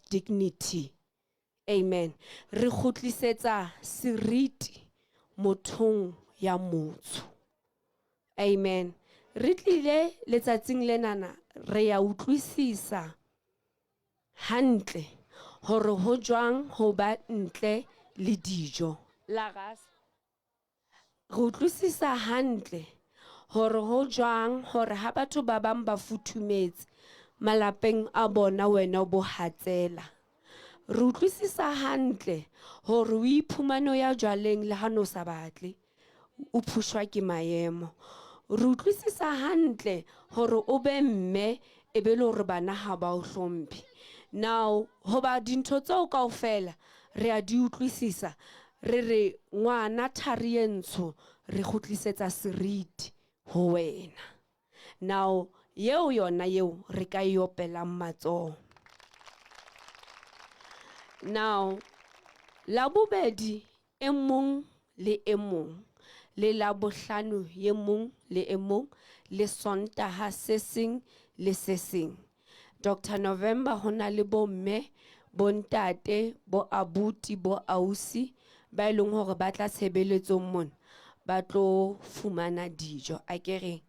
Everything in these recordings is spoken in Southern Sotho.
Dignity. Amen. Re kgutlisetsa seriti mothong ya motsho. Amen. Re tlile letsatsing lenana re ya utlwisisa hantle hore ho jwang ho ba ntle le dijo. La rasa. Re utlwisisa hantle hore ho jwang hore ha batho ba bang ba futhumetse malapeng a bona wena o bo hatsela. Re utlwisisa hantle hore o iphumane o ya jwaleng le ha no sa batle, o phushwa ke maemo. Re utlwisisa hantle hore o be mme e be le hore bana ha ba o hlomphe. Now hoba dintho tseo kaofela re a di utlwisisa, re re ngwana thari e ntsho re kgutlisetsa seriti ho wena. Now yeo yona yeo re ka e opelang matsoho. Now Labobedi e mong le e mong, le Labohlano ye mong le e mong, le Sontaha se seng le se seng. Doctor November ho na le bo mme, bo ntate, bo abuti, bo ausi ba e leng hore ba tla tshebeletsong mona ba tlo fumana dijo. Akere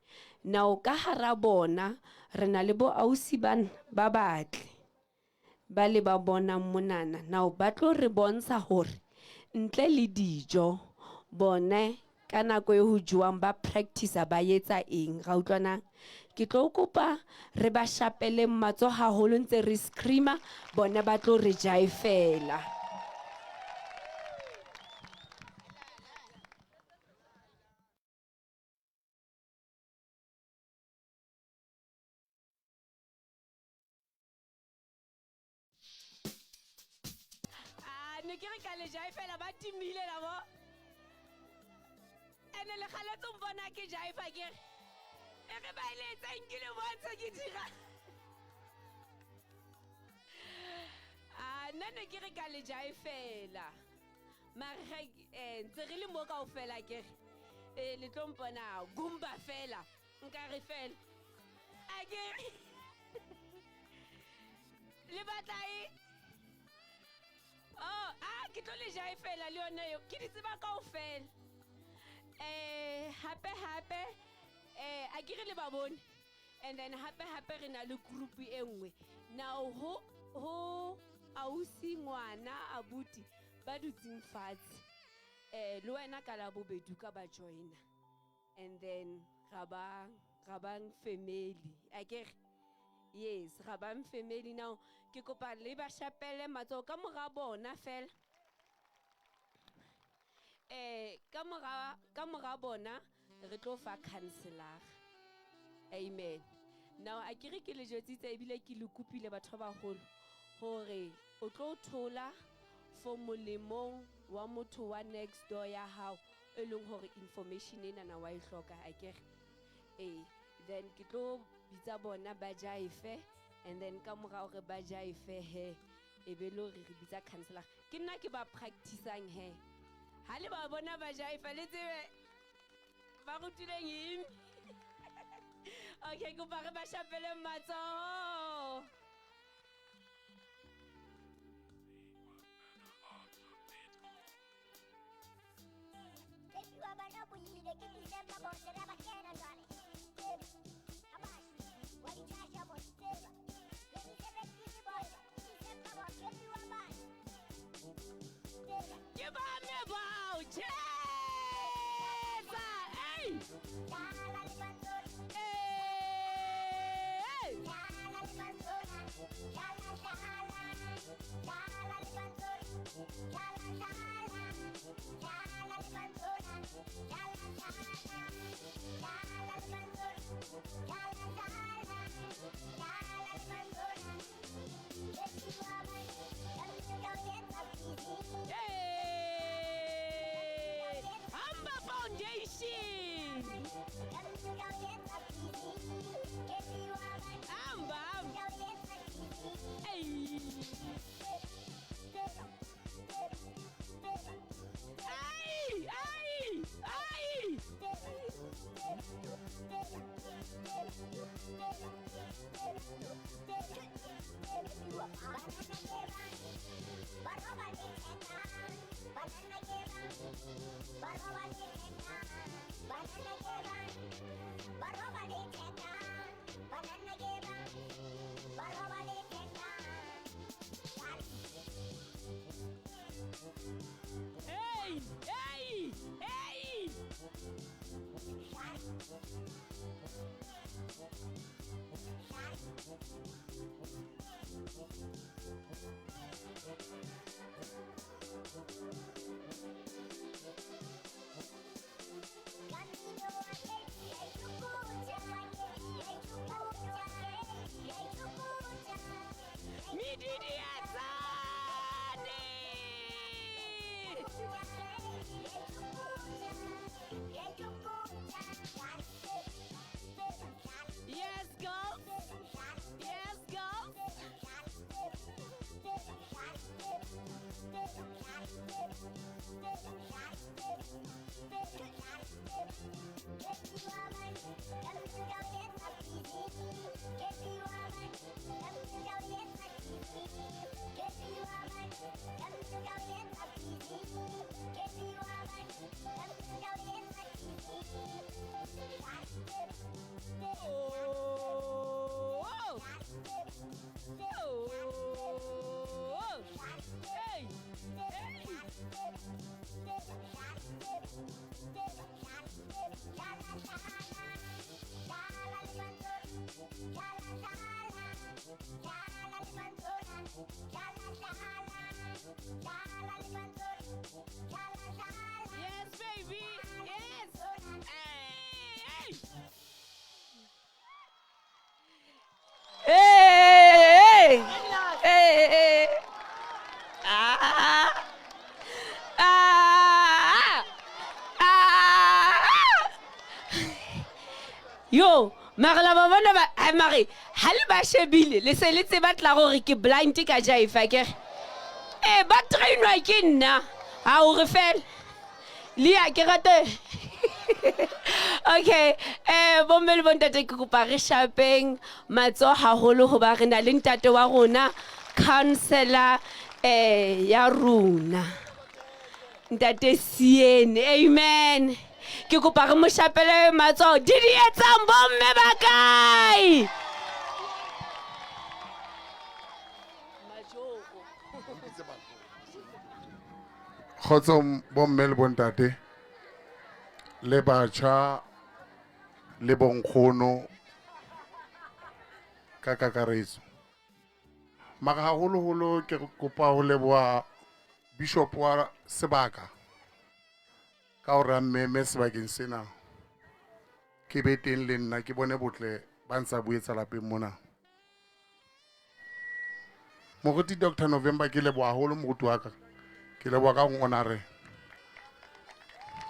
now ka hara bona re na le bo ausi bana ba batle. Ba le ba bonang monana now ba tlo re bontsha hore ntle le dijo bone ka nako e ho jewang ba practice ba etsa eng ra utlwanang ke tlo kopa re ba shapeleng matsoho haholo ntse re screamer bone ba tlo re jaefela. Ah, ne ke re ka le jaefela ba timile la bo. Ene le galetse mpona ke jaifa ke re. E re ba eletseng ke le bontshe ke dira. Ah, nna ne ke re ka le jaefela. Mare ge ntse re le mo kaofela ke re. Eh, le tlo mpona gumba fela. Nka re fela. A ke le batla e oh a ke tlo le jaefela le yone eo ke di tseba kaofela hape hape a ke re le ba bone and then hape hape re na le group e nngwe now ho ho ausi ngwana abuti ba dutseng fatshe le wena ka la bobedi ka ba joina and then ra ba ra bang family akere yes ra bang family now ke kopa le ba shapele matsoho ka mora bona fela ka mora ka mora bona re tlo fa counselor amen now a ke re ke le jwetsitse ebile ke le kopile batho ba bagolo hore o tlo thola for molemong wa motho wa next door ya hao e leng hore information enana wa e hloka akere ee then ke tlo bitsa bona ba jaife and then ka mora hore ba jaife he e be le hore re bitsa counselor ke nna ke ba practicang he ha le ba bona ba jaifa le tsebe ba rutileng eng okay kopa re ba shapeleng matsoho. Ke ba me bao tjhetsa ei Hey! Hey! Hamba Foundation! Hamba, hamba. Didietsane! Yes, girls. Yes, girls. Oh! Oh! Hey! Hey! Yes, baby. Yes. Hey! Hey! Hey! Hey! Ah! Ah! Ah! Yo, mare la ba bona ba ai mare ha le ba shebile le se le tseba tla gore ke blind ka jaifa ke eh ba trainwa ke nna ha o re fela Lia ke rate okay eh bomme le bontate ke kopa re shapeng matsoho haholo hoba re na le ntate wa rona councillor eh ya rona ntate Siene amen ke kopa re mo shapele matsoho di di etsang bomme ba kae. Kgotso bomme le bontate le batjha le bonkgono ka kakaretso. Mara haholoholo ke kopa ho leboha bishop wa sebaka ka hore a mmeme sebakeng sena. Ke be teng le nna ke bone botle ba ntsa bo etsa lapeng mona. Moruti Dr. November ke leboha haholo moruti wa ka. Ke leboha ka ho honore.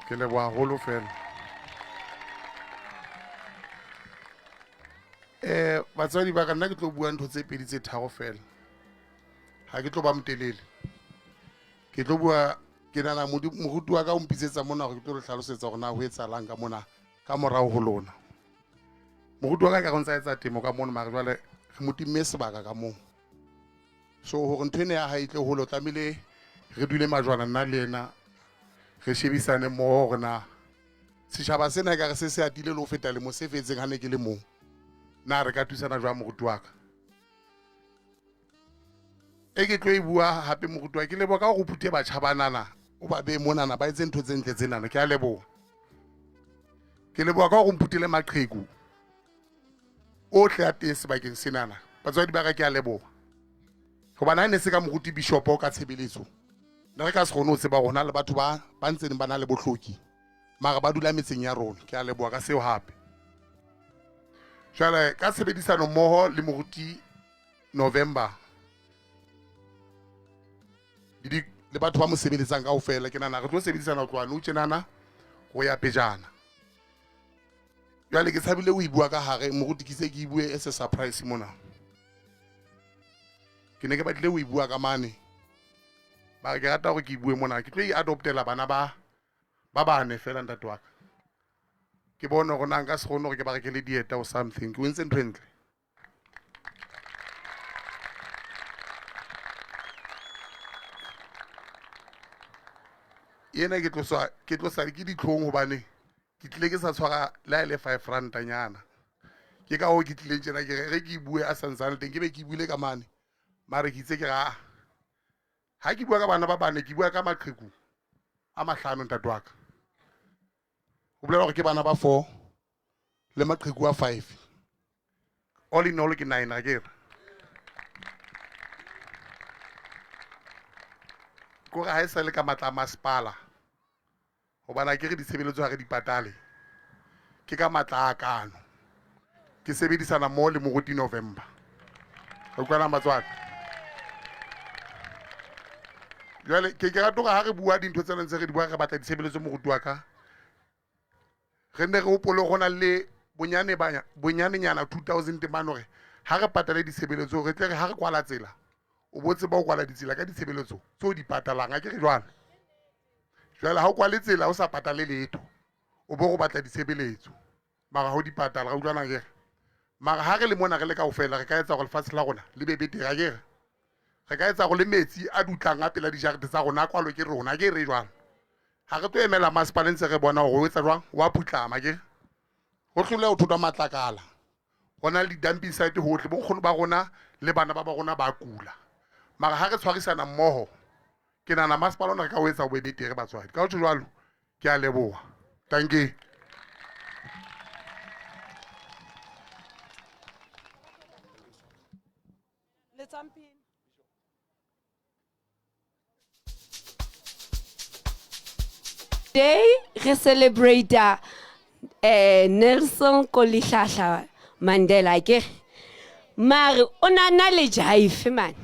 Ke leboha haholo fela. Eh batswadi ba ka nna ke tlo bua ntho tse pedi tse tharo fela. Ha ke tlo ba motelele. Ke tlo bua ke nana moruti wa ka o mpitsetsa mona hore ke tlo le hlalosetsa hore na ho etsahalang ka mona ka morao ho lona. Moruti wa ka ka re o ntsa etsa temo ka mono mare jwale re mo timme sebaka ka moo. So hore ntho ena ya hae e tle hole o tlamehile re dule majwana nna le yena re shebisane mmoho hore na setjhaba sena ekare se se atile le ho feta lemo se fetseng ha ne ke le mong. Na re ka thusana jwang moruti wa ka? E ke tlo e bua hape moruti wa ke leboha ka hore o phuthe batjha banana o ba behe monana ba etse ntho tse ntle tsenana ke a leboha. Ke leboha ka hore o mphutele maqheku ohle a teng sebakeng senana. Batswadi ba ka ke a leboha. Hobane ha ne se ka moruti bishopo ka tshebeletso ne re ka se kgone ho tseba hore ho na le batho ba ba ntseng ba na le bohloki mara ba dula metseng ya rona. Ke a leboha ka seo hape. Jwale ka tshebedisano mmoho le moruti November le batho ba mo sebeletsang kaofela ke nahana re tlo sebedisana ho tloha nou tjenana ho ya pejana. Jwale ke tshabile ho e bua ka hare moruti ke se ke e bue as a surprise mona. Ke ne ke batlile ho e bua ka mane mara ke rata hore ke e bue mona. Ke tlo e adoptela bana ba ba bane fela ntate wa ka. Ke bone hore na nka se kgone hore ke ba rekele dieta or something. Ke o entse ntho e ntle. Ena ke tlosa ke tlosa ke ditlhong hobane ke tlile ke sa tshwara le ha e le 5 ranta nyana. Ke ka hoo ke tlileng tjena ke re re ke bue a santsane teng ke be ke buile ka mane. Mare ke itse ke re ah ha ke bua ka bana ba bane ke bua ka maqheku a mahlano ntate wa ka. Ho bolela hore ke bana ba 4 le maqheku a 5. All in all ke 9 akere. Kore ha e sa le ka matla a masepala hobane akere ditshebeletso ha re di patale ke ka matla a kano. Ke sebedisana mmoho le moruti November. Re utlwana batswadi? Jwale ke ke rata hore ha re bua dintho tsena ntse re di bua, re batla ditshebeletso, moruti wa ka, re nne re hopole go na le bonyane bonyanenyana 2000 mane hore ha re patale ditshebeletso, re tle re ha re kwala tsela, o bo tseba ho kwala ditsela ka ditshebeletso tse o di patalang. A ke re jwalo? Jwale ha o kwale tsela o sa patale letho, o bo go batla ditshebeletso mara ha o di patala. Ra utlwana kere? Mara ha re le mona re le kaofela, re ka etsa hore lefatshe la rona le be betere. A kere re ka etsa gore le metsi a dutlang a pela dijarete tsa rona a kwalwe ke rona? Ke re jwalo, ha re tlo emela masepala ntse re bona hore o etsa jwang, wa putlama. Ke go hlole ho thotwa matlakala, go na le di-dumping site hohle. Bonkgono ba rona le bana ba ba rona ba kula, mara ha re tshwarisana mmoho, ke nahana masepala ona re ka o etsa o be betere, batswadi. Ka ho tjho jwalo, ke a leboha, dankie. Letsang pina. Today re celebrate Nelson Rolihlahla Mandela, ke mare o na na le jive man,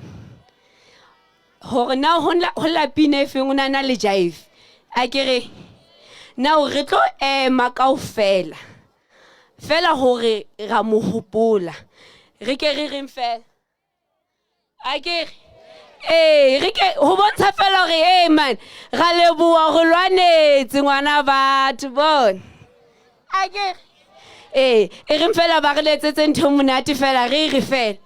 hore na ho la pina e feng, o na na le jive. A ke re now re tlo ema kaofela fela hore ra mo hopola, re ke re reng fela, a ke re ee, re ke ho bontsha fela hore ee man, ra leboha go lwanetse ngwana batho bona. A ke re ee, e reng fela ba re letsetse ntho e monate fela, re re fela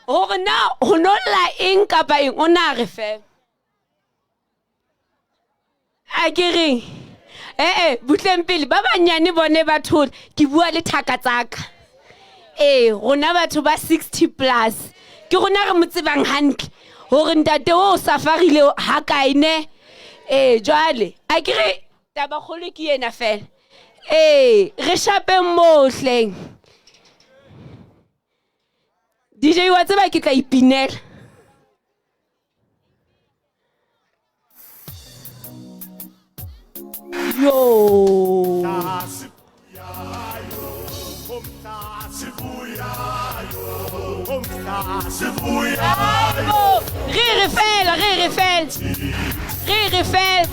hore na ho no lla eng kapa eng, o na re fela. A ke reng ee, butleng pele ba banyane bone ba thole, ke bua le thaka tsaka. Ee, rona batho ba 60 plus ke rona re mo tsebang hantle hore ntate o safarile ha kae ne. Ee, jwale a ke re tabakgolo ke ena fela. Ee, re shapeng mohleng DJ wa tseba ke tla ipinela. Yo, re re fela, re re fela, re re fela.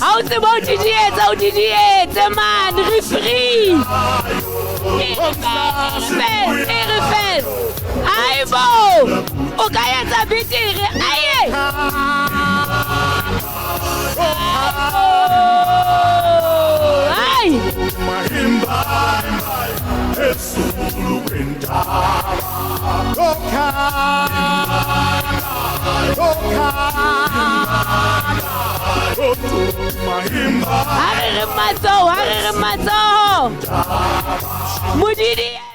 Ha o tseba o didietsa, o didietse man, re free. Re re fela, re re fela. Aibo, o ka etsa betere aye. Ai. Phezulu kwentaba okhala okhala mahimba. Ha re re matsoho, ha re re matsoho. Modidietsane,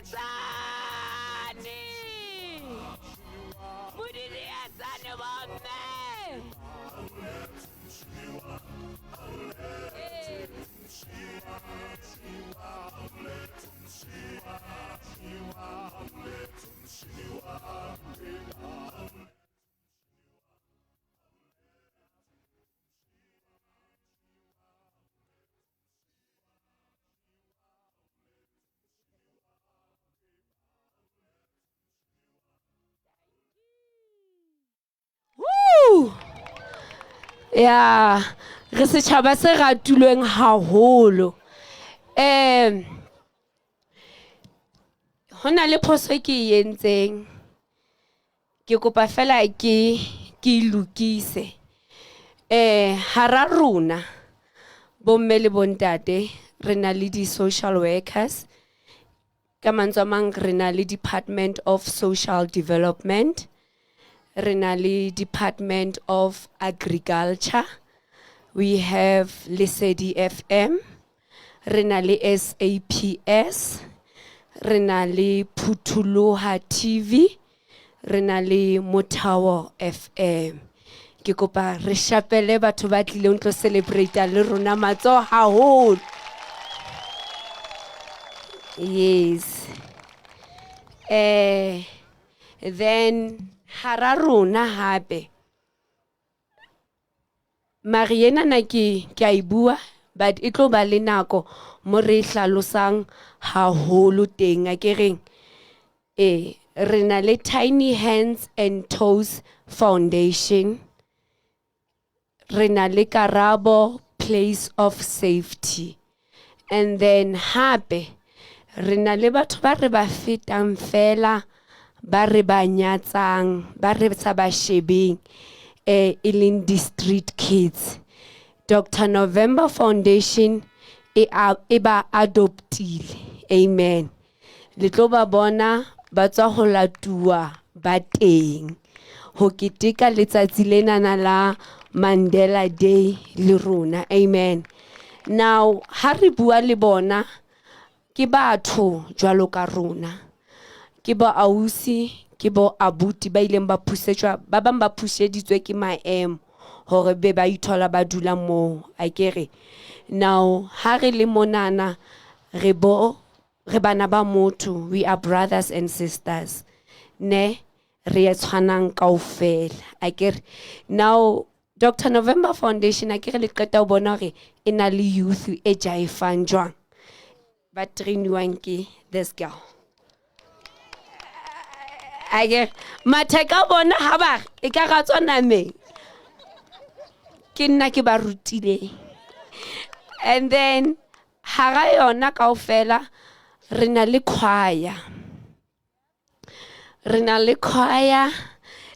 modidietsane bomme. Ee. Woo! Ya, re setjhaba se ratilweng haholo. Ho na le phoso e ke e entseng, ke kopa fela ke e lokise. Hara rona bomme le bontate, re na le di-social workers. Ka mantswe a mang, re na le Department of Social Development, re na le Department of Agriculture, we have Lesedi FM, re na le SAPS, re na le Phutholoha TV, re na le Mothao FM. Ke kopa re shapele batho ba tlileng tlo celebrate le rona matsoho haholo. Yes. Then hara rona hape, mare enana ke a e bua, but e tlo ba le nako mo re e hlalosang haholo teng, a ke reng e re na le Tiny Hands and Toes Foundation. Re na le Karabo Place of Safety. And then hape re na le batho ba re ba fetang fela, ba re ba nyatsang, ba re sa ba shebeng, e leng di-street kids. Dr. November Foundation e e ba adoptile. Amen. Le tlo ba bona ba tswa ho latuwa ba teng ho keteka letsatsi lenana la Mandela Day le rona. Amen. Now ha re bua le bona, ke batho jwalo ka rona, ke bo ausi, ke bo abuti ba ileng ba phusetswa, ba bang ba phusheditswe ke maemo hore be ba ithola ba dula moo, akere. Now ha re le monana, re bo re bana ba motho, we are brothers and sisters, ne re e tshwanang kaofela, akere. Now Dr. November Foundation, akere le qeta ho bona hore e na le youth e jaefang jwang, ba trainiwang ke this girl, akere. Matheka a bona ha ba re e ka ra tswa nameng, ke nna ke ba rutileng. And then hara yona kaofela re na le choir, re na le choir.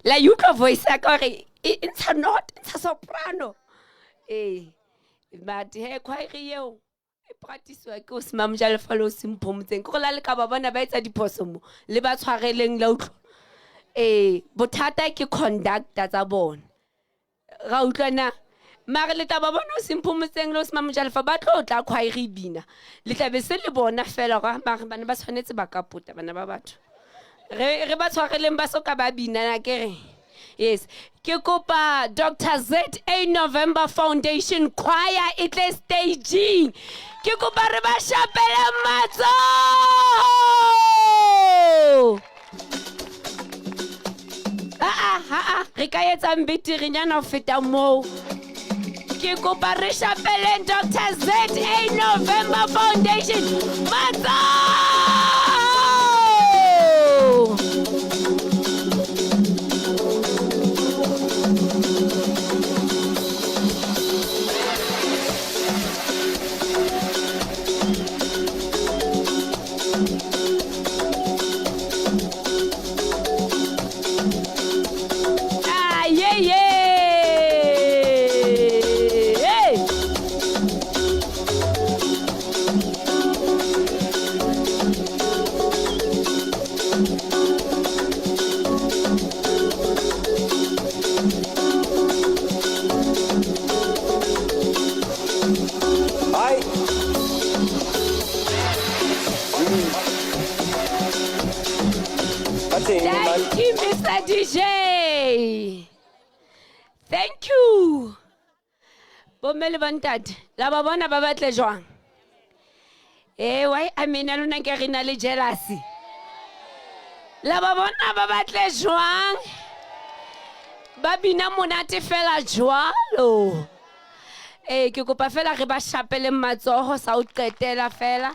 La utlwa voice ya ka hore e ntsha note, e ntsha soprano. Ee, but he choir eo e practice-wa ke o Semamojalefa le o Semphomotseng. Ke gore la le ka ba bona ba etsa diphoso mo, le ba tshwareleng, la utlwa. Ee, bothata ke conductor tsa bona, ra utlwa na? Mare le tla ba bona o Semphomotseng le o Semamojalefa ba tlo tla choir e bina, le tla be se le bona fela gore mare bana ba tshwanetse ba kapota bana ba batho. Re ba tshwareleng ba soka ba bina, akere. Yes, ke kopa Dr. ZA November Foundation Choir e tle staging. Ke kopa re ba shapele matsoho. Aa, aa, re ka etsang beterenyana ho feta moo? Ke kopa re shapeleng Dr. ZA November Foundation matsoho. Ah, yeah, yeah. Hey. Hayi. Bathini man? Thank you, Mr. DJ. Thank you. Bomme le bontate, la ba bona ba batle jwang? Eh, why I mean lona ke re na le jealousy. La ba bona ba batle jwang? Ba bina monate fela jwalo. Eh, ke kopa fela re ba shapele matsoho sa ho qetela fela.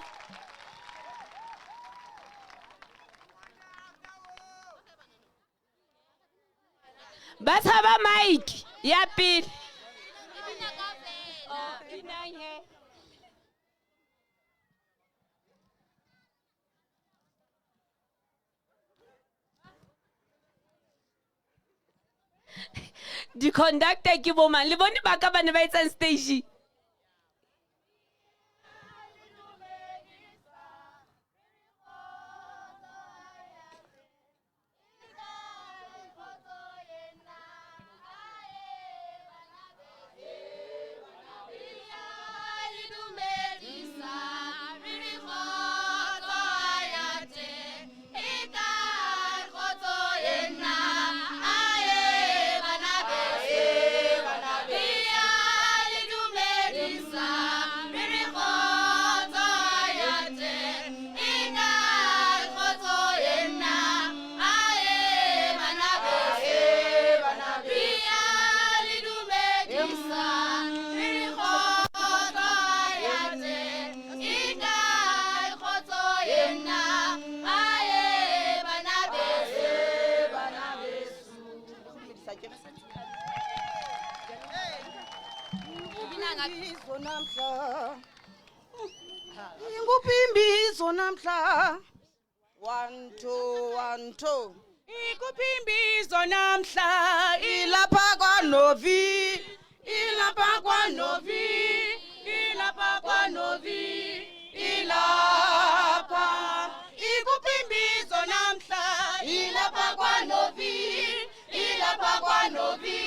Ba tshaba mic ya pele. Oh, binang he. Di-conductor ke bo mang? Le bone ba ka ba ne ba etsang stage? Imbizo namhla. Inguphi imbizo namhla? 1 2 1 2. Ikuphi imbizo namhla? Ilapha kwaNovi. Ilapha kwaNovi. Ilapha kwaNovi. Ilapha. Ikuphi imbizo namhla? Ilapha kwaNovi. Ilapha kwaNovi.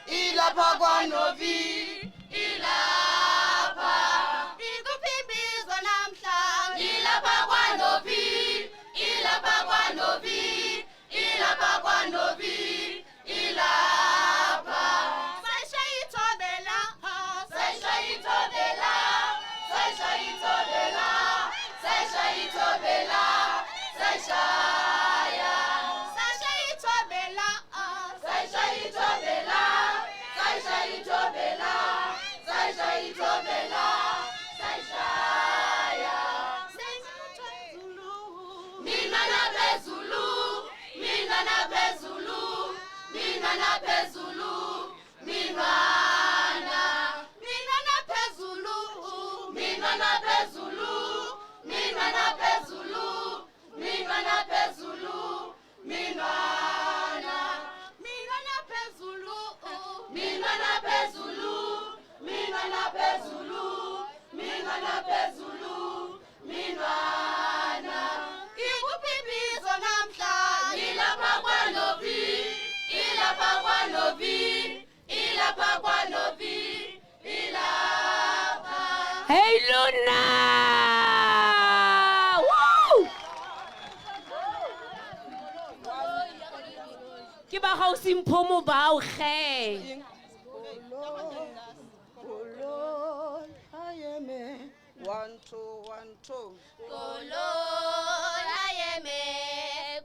Ilapha kwaNovi. Ilapha. Ikuphi imbizo namhla? Ilapha kwaNovi. Ilapha kwaNovi. Ilapha kwaNovi. Ilapha. Sayishayithobela. Sayishayithobela. Sayishayithobela. Sayishayithobela. Sayishaya. Sayishayithobela. Sayishayithobela. Sayishayithobela. Sayishayithobela. Sayishaya. Mina naphezulu, mina naphezulu, mina naphezulu, minwana. Mina naphezulu, mina naphezulu, mina naphezulu, mina naphezulu, minwana. Mina naphezulu, mina naphezulu, mina naphezulu, mina naphezulu, minwana. Ikuphi imbizo namhla? Ilapha kwaNovi, ilapha kwaNovi, ilapha kwaNovi, ilapha. Hey Luna! Woo! Ke ba gausi mpho bao ge. Koloi ayeme. 1 2 1 2. Koloi ayeme,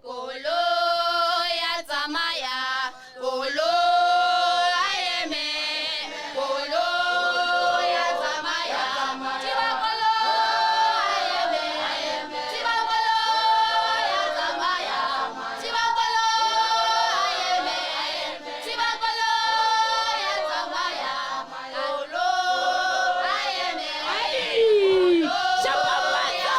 koloi ya tsamaya, koloi ayeme, koloi ya tsamaya. Thiba koloi ayeme, thiba koloi ya tsamaya, thiba koloi ayeme, thiba koloi ya tsamaya, koloi ayeme. Ai! Shapamata!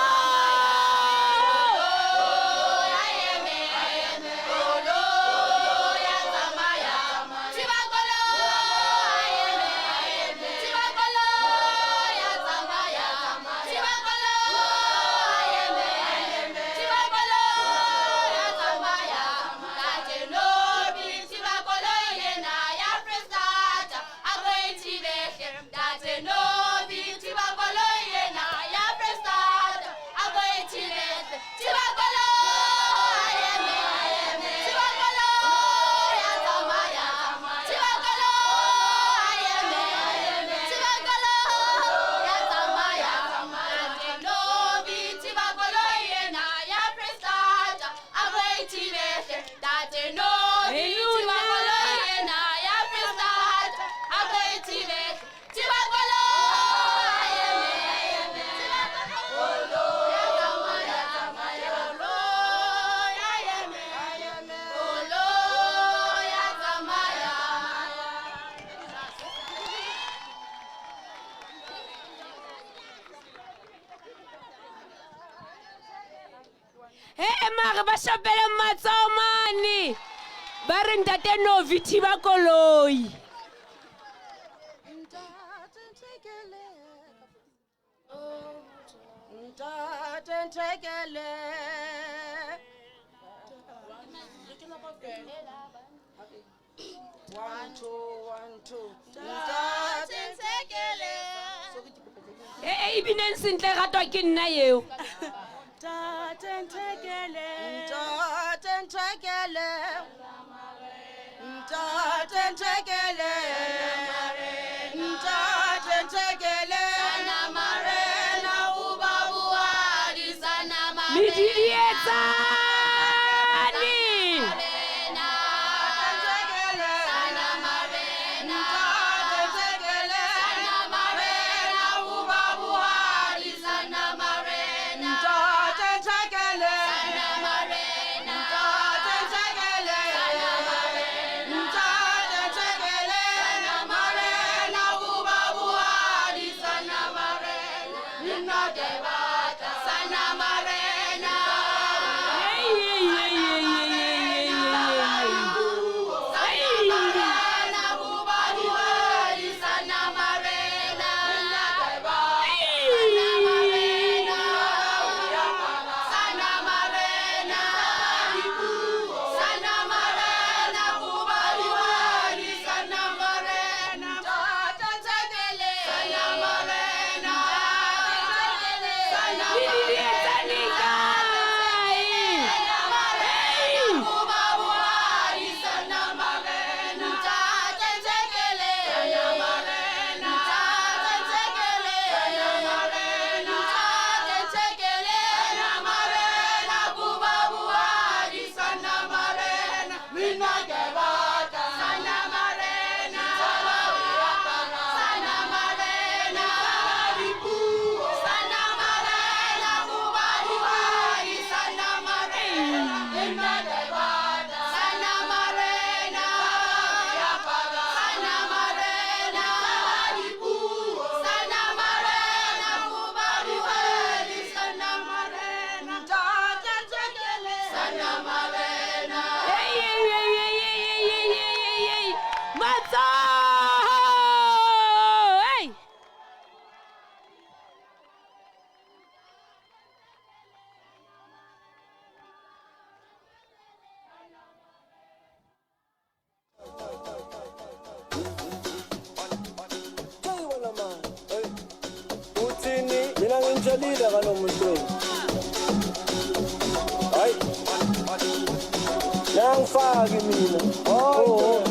Hey, Luna! Hey mare ba shapele matsoho mane. Ba re ntate Novi thiba koloi. Ntate nthekele. Ntate nthekele. 1 2 1 2. Ntate nthekele. Eh e bineng sentle ratwa ke nna eo. Ntate nthekele. Ntate nthekele. Ntate nthekele. Ntate nthekele. Medidietsane. Nthekele. Ntate nthekele. Ntate nthekele. Ntate nthekele. Ntate nthekele. Matsoho! Hey! Uthini mina ngimtshelile ngalo muntu wenu. Hayi. Nangifaki mina. Oh.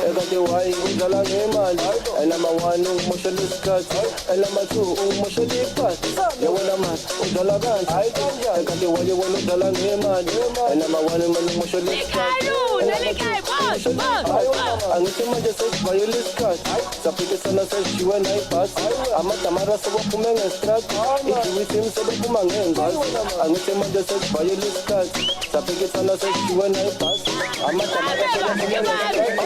Ekade wayi udlala ngemali elama-1 ungimoshela isikhathi elama-2 ungimoshela ipasi yewena mani udlala kanje ekade waye wena udlala ngemali elama-1 mani ungimoshela isikhathi angithi manje sesivayela isikhathi saphikisana sesishiwe nayibhasi amadamara sebaphume ngestrati idiwisimu sebephuma ngengazi angithi manje sesivayela isikhathi saphikisana sesishiwe nayibhasi amadamara sebaphume ngestrati.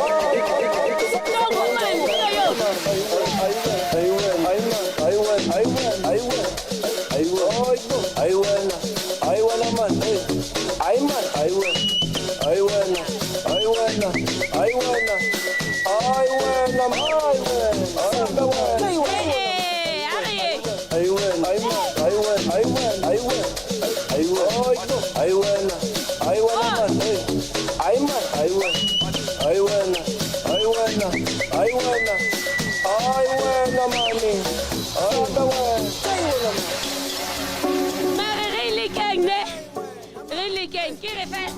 Mare re lekeng ne, re lekeng ke re fela.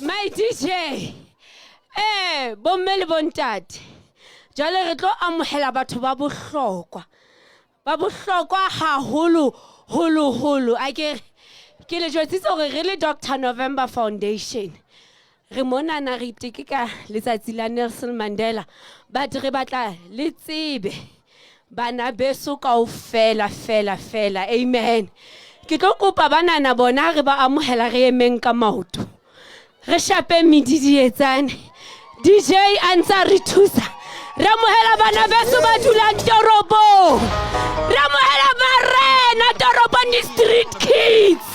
My DJ, bomme le bontate, jwale re tlo amohela batho ba bohlokwa, ba bohlokwa haholo holo holo. A ke ke le jwetsitse hore re le Dr November Foundation re monana re iteke ka letsatsi la Nelson Mandela, but re batla le tsebe bana beso kaofela fela fela. Amen. Ke tlo kopa banana bona re ba amohela re emeng ka maoto, re shape medidietsane. DJ a ntsa re thusa, re amohela bana beso ba dulang toropong, re amohela barena toropong, di-street kids.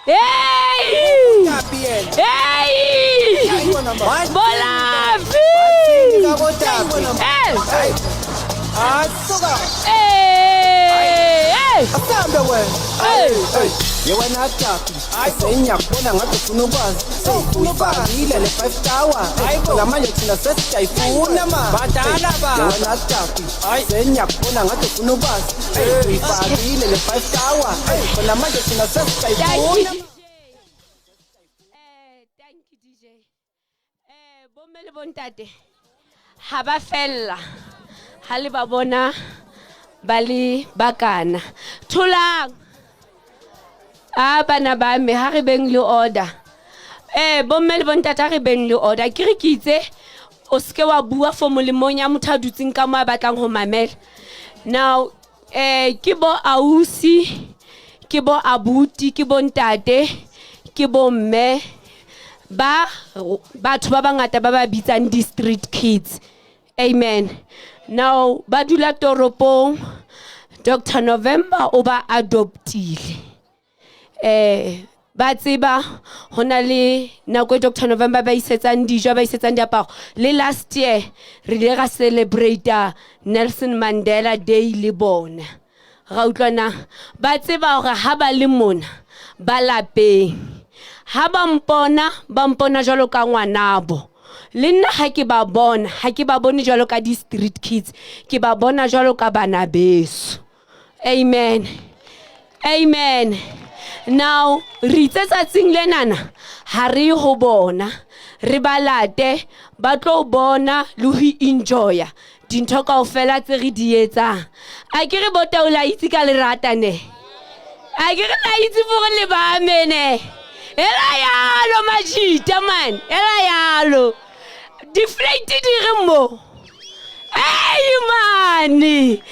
Hey! Hey! Bolafi! Hey! Hey! Hey! Yewena tapi sengiyakubona ngathi ufuna ukwazi uyifakile le 5 tower ngamanje thina sesiyayifuna ma badala ba. Yewena tapi sengiyakubona ngathi ufuna ukwazi uyifakile le 5 tower ngamanje thina sesiyayifuna. Thank you DJ. Bomme le bontate ha ba fella ha le ba bona ba le bakana tholang. A bana ba me ha re beng le order. Bomme le bontate re beng le order. Ke re ke itse o seke wa bua for molemong ya motho a dutseng ka mo a batlang ho mamela. Now ke bo ausi, ke bo abuti, ke bo ntate, ke bo mme ba batho ba bangata ba ba bitsang di-street kids. Amen. Now ba dula toropong, Dr November o ba adoptile. Ba tseba hona le nako e Dr November ba isetsang dijo, ba isetsang diaparo. Le last year re ile ra celebrate Nelson Mandela Day le bona. Ra utlwana ba tseba hore ha ba le mona ba lapeng, ha ba mpona ba mpona jwalo ka ngwanabo. Le nna ha ke ba bona, ha ke ba bone jwalo ka di-street kids, ke ba bona jwalo ka bana beso. Amen. Amen. Now re itse tsatsing lenana ha re ho bona, re ba late ba tlo bona le ho enjoya dintho kaofela tse re di etsang. A ke re botaola itse ka lerata ne, a ke re la itse gore le ba mene. Ela yalo majita man, ela yalo. Di-flate di re mo. Hey mane.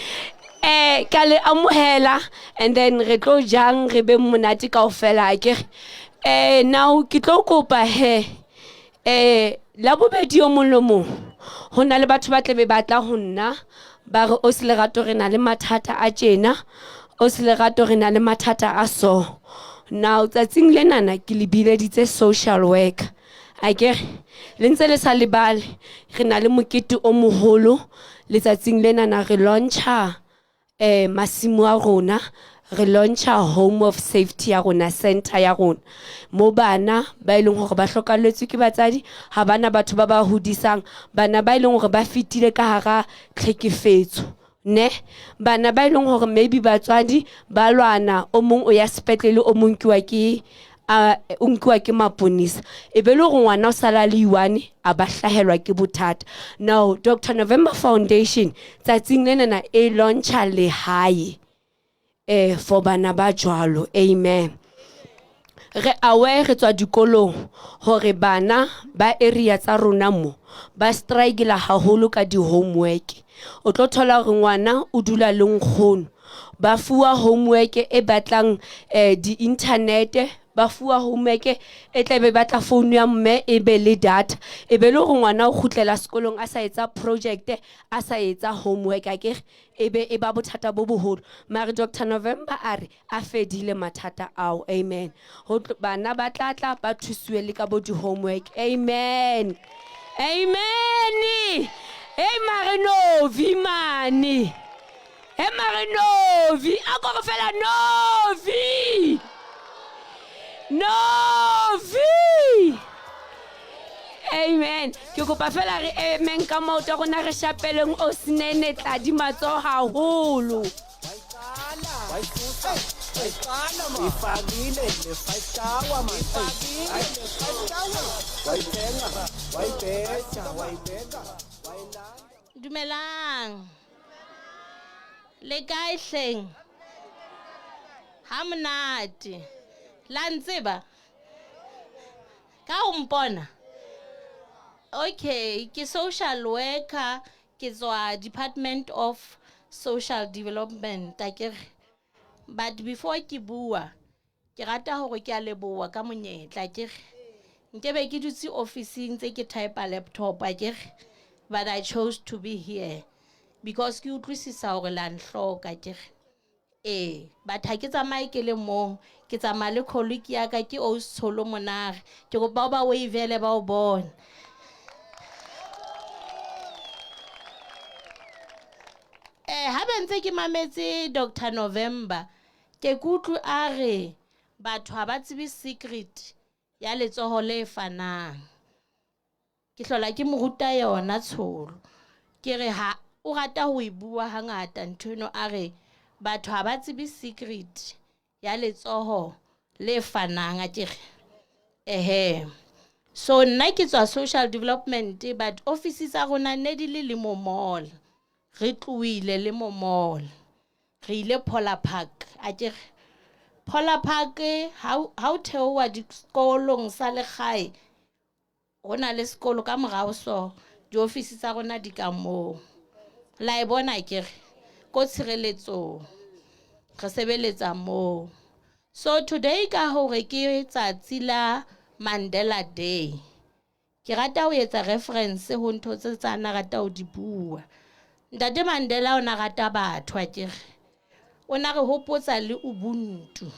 Ka le amohela and then re tlo jang re be monate kaofela akere. Now ke tlo kopa he la bobedi o mong le mong ho na le batho ba tlabe ba tla ho nna ba re o se lerato re na le mathata a tjena, o se lerato re na le mathata a so. Now tsatsing lenana ke le bileditse social worker. Akere le ntse le sa lebale re na le mokete o moholo letsatsing lenana re launcha masimo a rona, re launcha home of safety ya rona, center ya rona mo bana ba e leng hore ba hlokalletswe ke batsadi, ha bana batho ba ba hodisang, bana ba e leng hore ba fetile ka hara tlhekefetso ne, bana ba e leng hore maybe batswadi ba lwana, o mong o ya sepetlele, o mong nkiwa ke o nkiwa ke maponisa, e be le hore ngwana o sala le iwane a ba hlahelwa ke bothata. Now Dr November Foundation tsatsing lenana e launcha lehae for bana ba jwalo. Amen. Re aware re tswa dikolong hore bana ba area tsa rona mo ba struggle haholo ka di-homework. O tlo thola hore ngwana o dula le nkgono, ba fuwa homework e batlang di-internet, ba fuwa homework e tla be batla phone ya mme e be le data, e be le hore ngwana o kgutlela sekolong a sa etsa project, a sa etsa homework akere, e be e ba bothata bo boholo. Mare Dr November a re a fedile mathata ao. Amen. Ho bana ba tla tla ba thusiwe le ka bo di-homework. Amen. Amen. Hey mare Novi mane. Hey mare Novi, a ko re fela Novi. Novi. Amen. Ke kopa fela re emeng ka maoto a rona re shapeleng o senene tladi matsoho haholo. Ifakile le five tower man, ifakile le five tower, wayithenga wayibheja wayibeka wayilanda. Dumelang. Le kae hleng? Ha monate. La ntseba? Ka o mpona? Okay, ke social worker, ke tswa Department of Social Development akere. But before ke bua, ke rata hore ke a leboha ka monyetla akere. Nkebe ke dutse office-ing tse ke type laptop akere, but I chose to be here because ke utlwisisa hore la nhloka akere. But ha ke tsamaye ke le mong, ke tsamaya le colleague ya ka ke Osi Tsholo Monare. Ke kopa o ba wavele ba o bone. Ha ba ntse ke mametse Dr November, ke kutlwe a re batho ha ba tsebe secret ya letsoho le fanang. Ke hlola ke mo ruta yona tsholo. Ke re ha o rata ho e bua hangata ntho eno, a re batho ha ba tsebe secret ya letsoho le fanang akere. Ehe. So nna ke tswa social development, but office tsa rona ne di le Lemo Mall. Re tlohile Lemo Mall. Re ile Phola Park akere. Phola Park ha o theoha dikolong sa legae, ho na le sekolo ka morao so, diofisi tsa rona di ka moo. La e bona akere, ko tshireletsong. Re sebeletsa moo. So today ka hore ke tsatsi la Mandela Day, ke rata ho etsa reference ho ntho tse tsa na rata ho di bua. Ntate Mandela o na rata batho akere. O na re hopotsa le Ubuntu.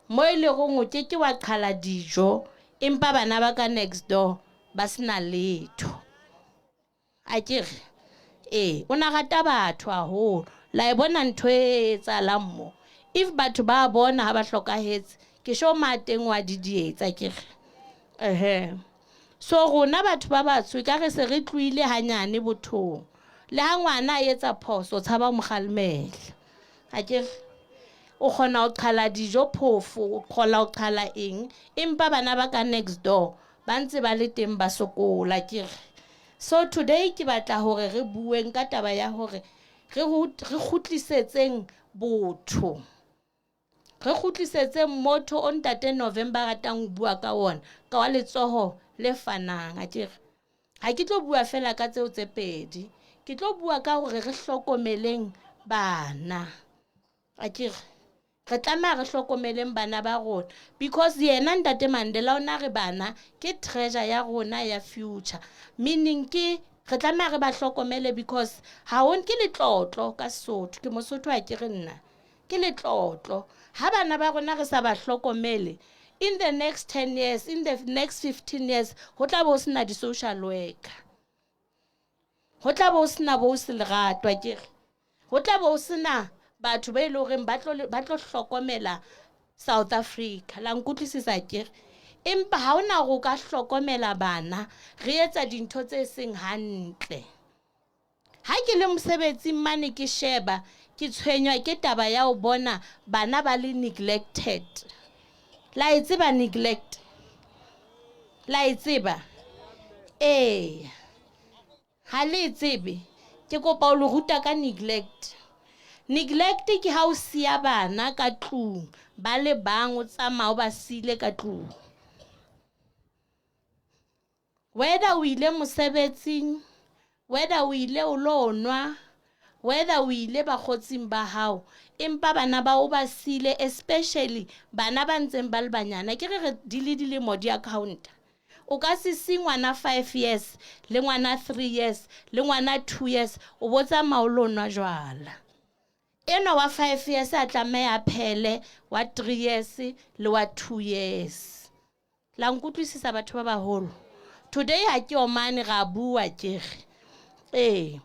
Mo e leng hore o ke ke wa qhala dijo empa bana ba ka next door ba sena letho. Akere. O na rata batho haholo. La e bona ntho e etsahalang mo. If batho ba bona ha ba hlokahetse, ke sho mateng wa didietsa akere. Ehe. So rona batho ba batsho e ka re se re tlohile hanyane bothong. Le ha ngwana a etsa phoso, o tshaba ho mo kgalemela. Akere o kgona ho qhala dijo phofo, o kgona ho qhala eng, empa bana ba ka next door ba ntse ba le teng ba sokola akere. So today ke batla hore re bueng ka taba ya hore re kgutlisetseng botho. Re kgutlisetseng motho o ntate November ratang ho bua ka ona, ka wa letsoho le fanang akere. Ha ke tlo bua fela ka tseo tse pedi, ke tlo bua ka hore re hlokomeleng bana. Akere re tlameha re hlokomeleng bana ba rona, because yena Ntate Mandela o na re bana ke treasure ya rona ya future, meaning ke re tlameha re ba hlokomele, because ha o ke letlotlo ka Sesotho, ke Mosotho ha ke re nna, ke letlotlo. Ha bana ba rona re sa ba hlokomele, in the next 10 years, in the next 15 years, ho tla bo sena di-social worker, ho tla bo sena bo se lerato, akere ho tla bo sena batho ba e leng horeng ba tlo hlokomela South Africa. La nkutlwisisa akere? Empa ha hona hore o ka hlokomela bana re etsa dintho tse seng hantle. Ha ke le mosebetsing mane ke sheba, ke tshwenywa ke taba ya ho bona bana ba le neglected. La e tseba neglect? La e tseba? Ee. Ha le e tsebe, ke kopa ho le ruta ka neglect. Neglect ke ha o siya bana ka tlung ba le bang, o tsamaya o ba siile ka tlung. Whether o ile mosebetsing, whether o ile o lo nwa, whether o ile bakgotsing ba hao, empa bana ba o ba siile, especially bana ba ntseng ba le banyana, ke re re di le dilemo di account. O ka se si ngwana 5 years le ngwana 3 years le ngwana 2 years, o bo tsamaya o lo nwa jwala. Enwa wa 5 years a tlameha a phele, wa 3 years le wa 2 years. La nkutlwisisa batho ba baholo? Today ha ke omane ra bua ke re. Ee.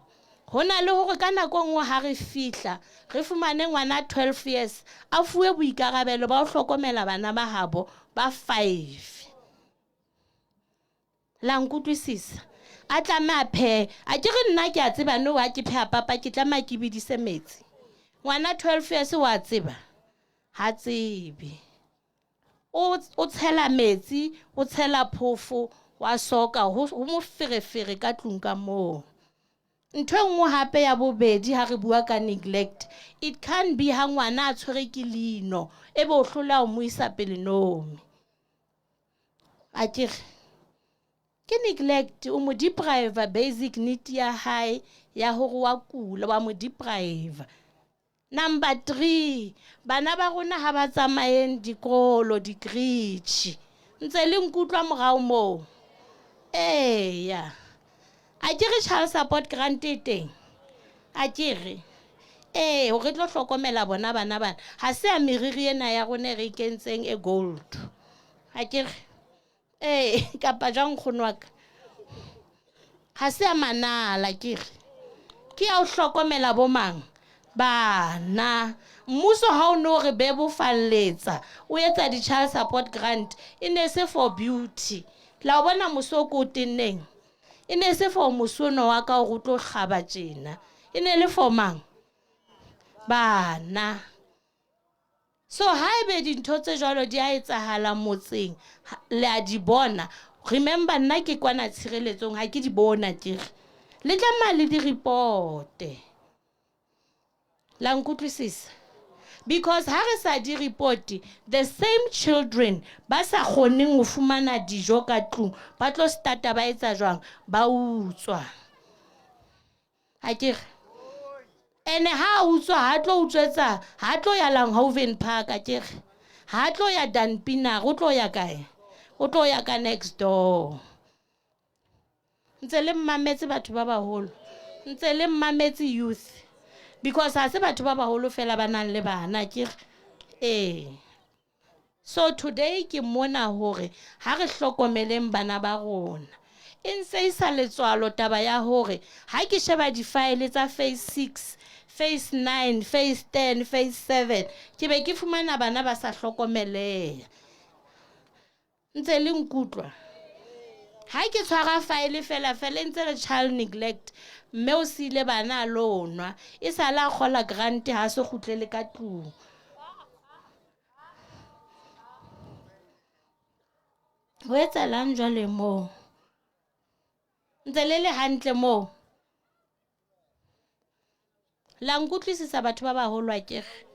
Ho na le hore ka nako nngwe ha re fihla re fumane ngwana 12 years a fuwe boikarabelo ba ho hlokomela bana ba habo ba 5. La nkutlwisisa? A tlameha phehe. A ke re nna ke a tseba no ha ke pheha papa ke tlameha ke bidise metsi. Ngwana 12 years wa tseba? Ha tsebe. O tshela metsi, o tshela phofo, wa soka, ho moferefere ka tlung ka moo. Ntho e nngwe hape ya bobedi ha re bua ka neglect, it can be ha ngwana a tshwere ke leino, ebe o hlola o mo isa pele nomi. A ke re ke neglect, o mo deprive basic need ya hae ya hore wa kula, wa mo deprive. Number 3, bana ba rona ha ba tsamayeng dikolo, dikritjhi. Ntse le nkutlwa morao moo? Eya. A ke re child support grant e teng? A ke re? Ee, hore tlo hlokomela bona bana bana. Ha se ya meriri ena ya rona e re kentseng e gold. A ke re? Ee, kapa jwang nkgono wa ka? Ha se ya manala ke re. Ke ya ho hlokomela bo mang? Bana. Mmuso ha o no re bebofalletsa, o etsa di-child support grant, e ne se for beauty. La o bona moso o ko tenneng? E ne se for mosono wa ka hore o tlo hlaba tjena. E ne le for mang? Bana. So haebe dintho tse jwalo di a etsahala motseng, le a di bona. Remember nna ke kwana tshireletsong ha ke di bona ke re. Le tlameha le di reporte. La nkutlwisisa? Because ha re sa di report, the same children ba sa kgoneng ho fumana dijo ka tlung, ba tlo starta ba etsa jwang? Ba utswa. Ha ke re? Ene ha utswa ha tlo utswetsa, ha tlo ya Langhoven Park, a ke re? Ha tlo ya Danpinare, o tlo ya kae? O tlo ya ka next door. Ntse le mmametse batho ba baholo. Ntse le mmametse youth. Because ha se batho ba baholo fela ba nang le bana, ke re? Ee. So today ke mona hore ha re hlokomeleng bana ba rona. E ntse e sa letswalo taba ya hore ha ke sheba di-file tsa phase 6, phase 9, phase 10, phase 7, ke be ke fumana bana ba sa hlokomeleha. Ntse le nkutlwa? Ha ke tshwara file fela fela e ntse re child neglect, mme o siile bana a lo nwa, e sale a kgola grant ha se kgutlele ka tlung. Ho etsahalang jwale moo? Ntse le le hantle moo? La nkutlwisisa batho ba baholo a ke re?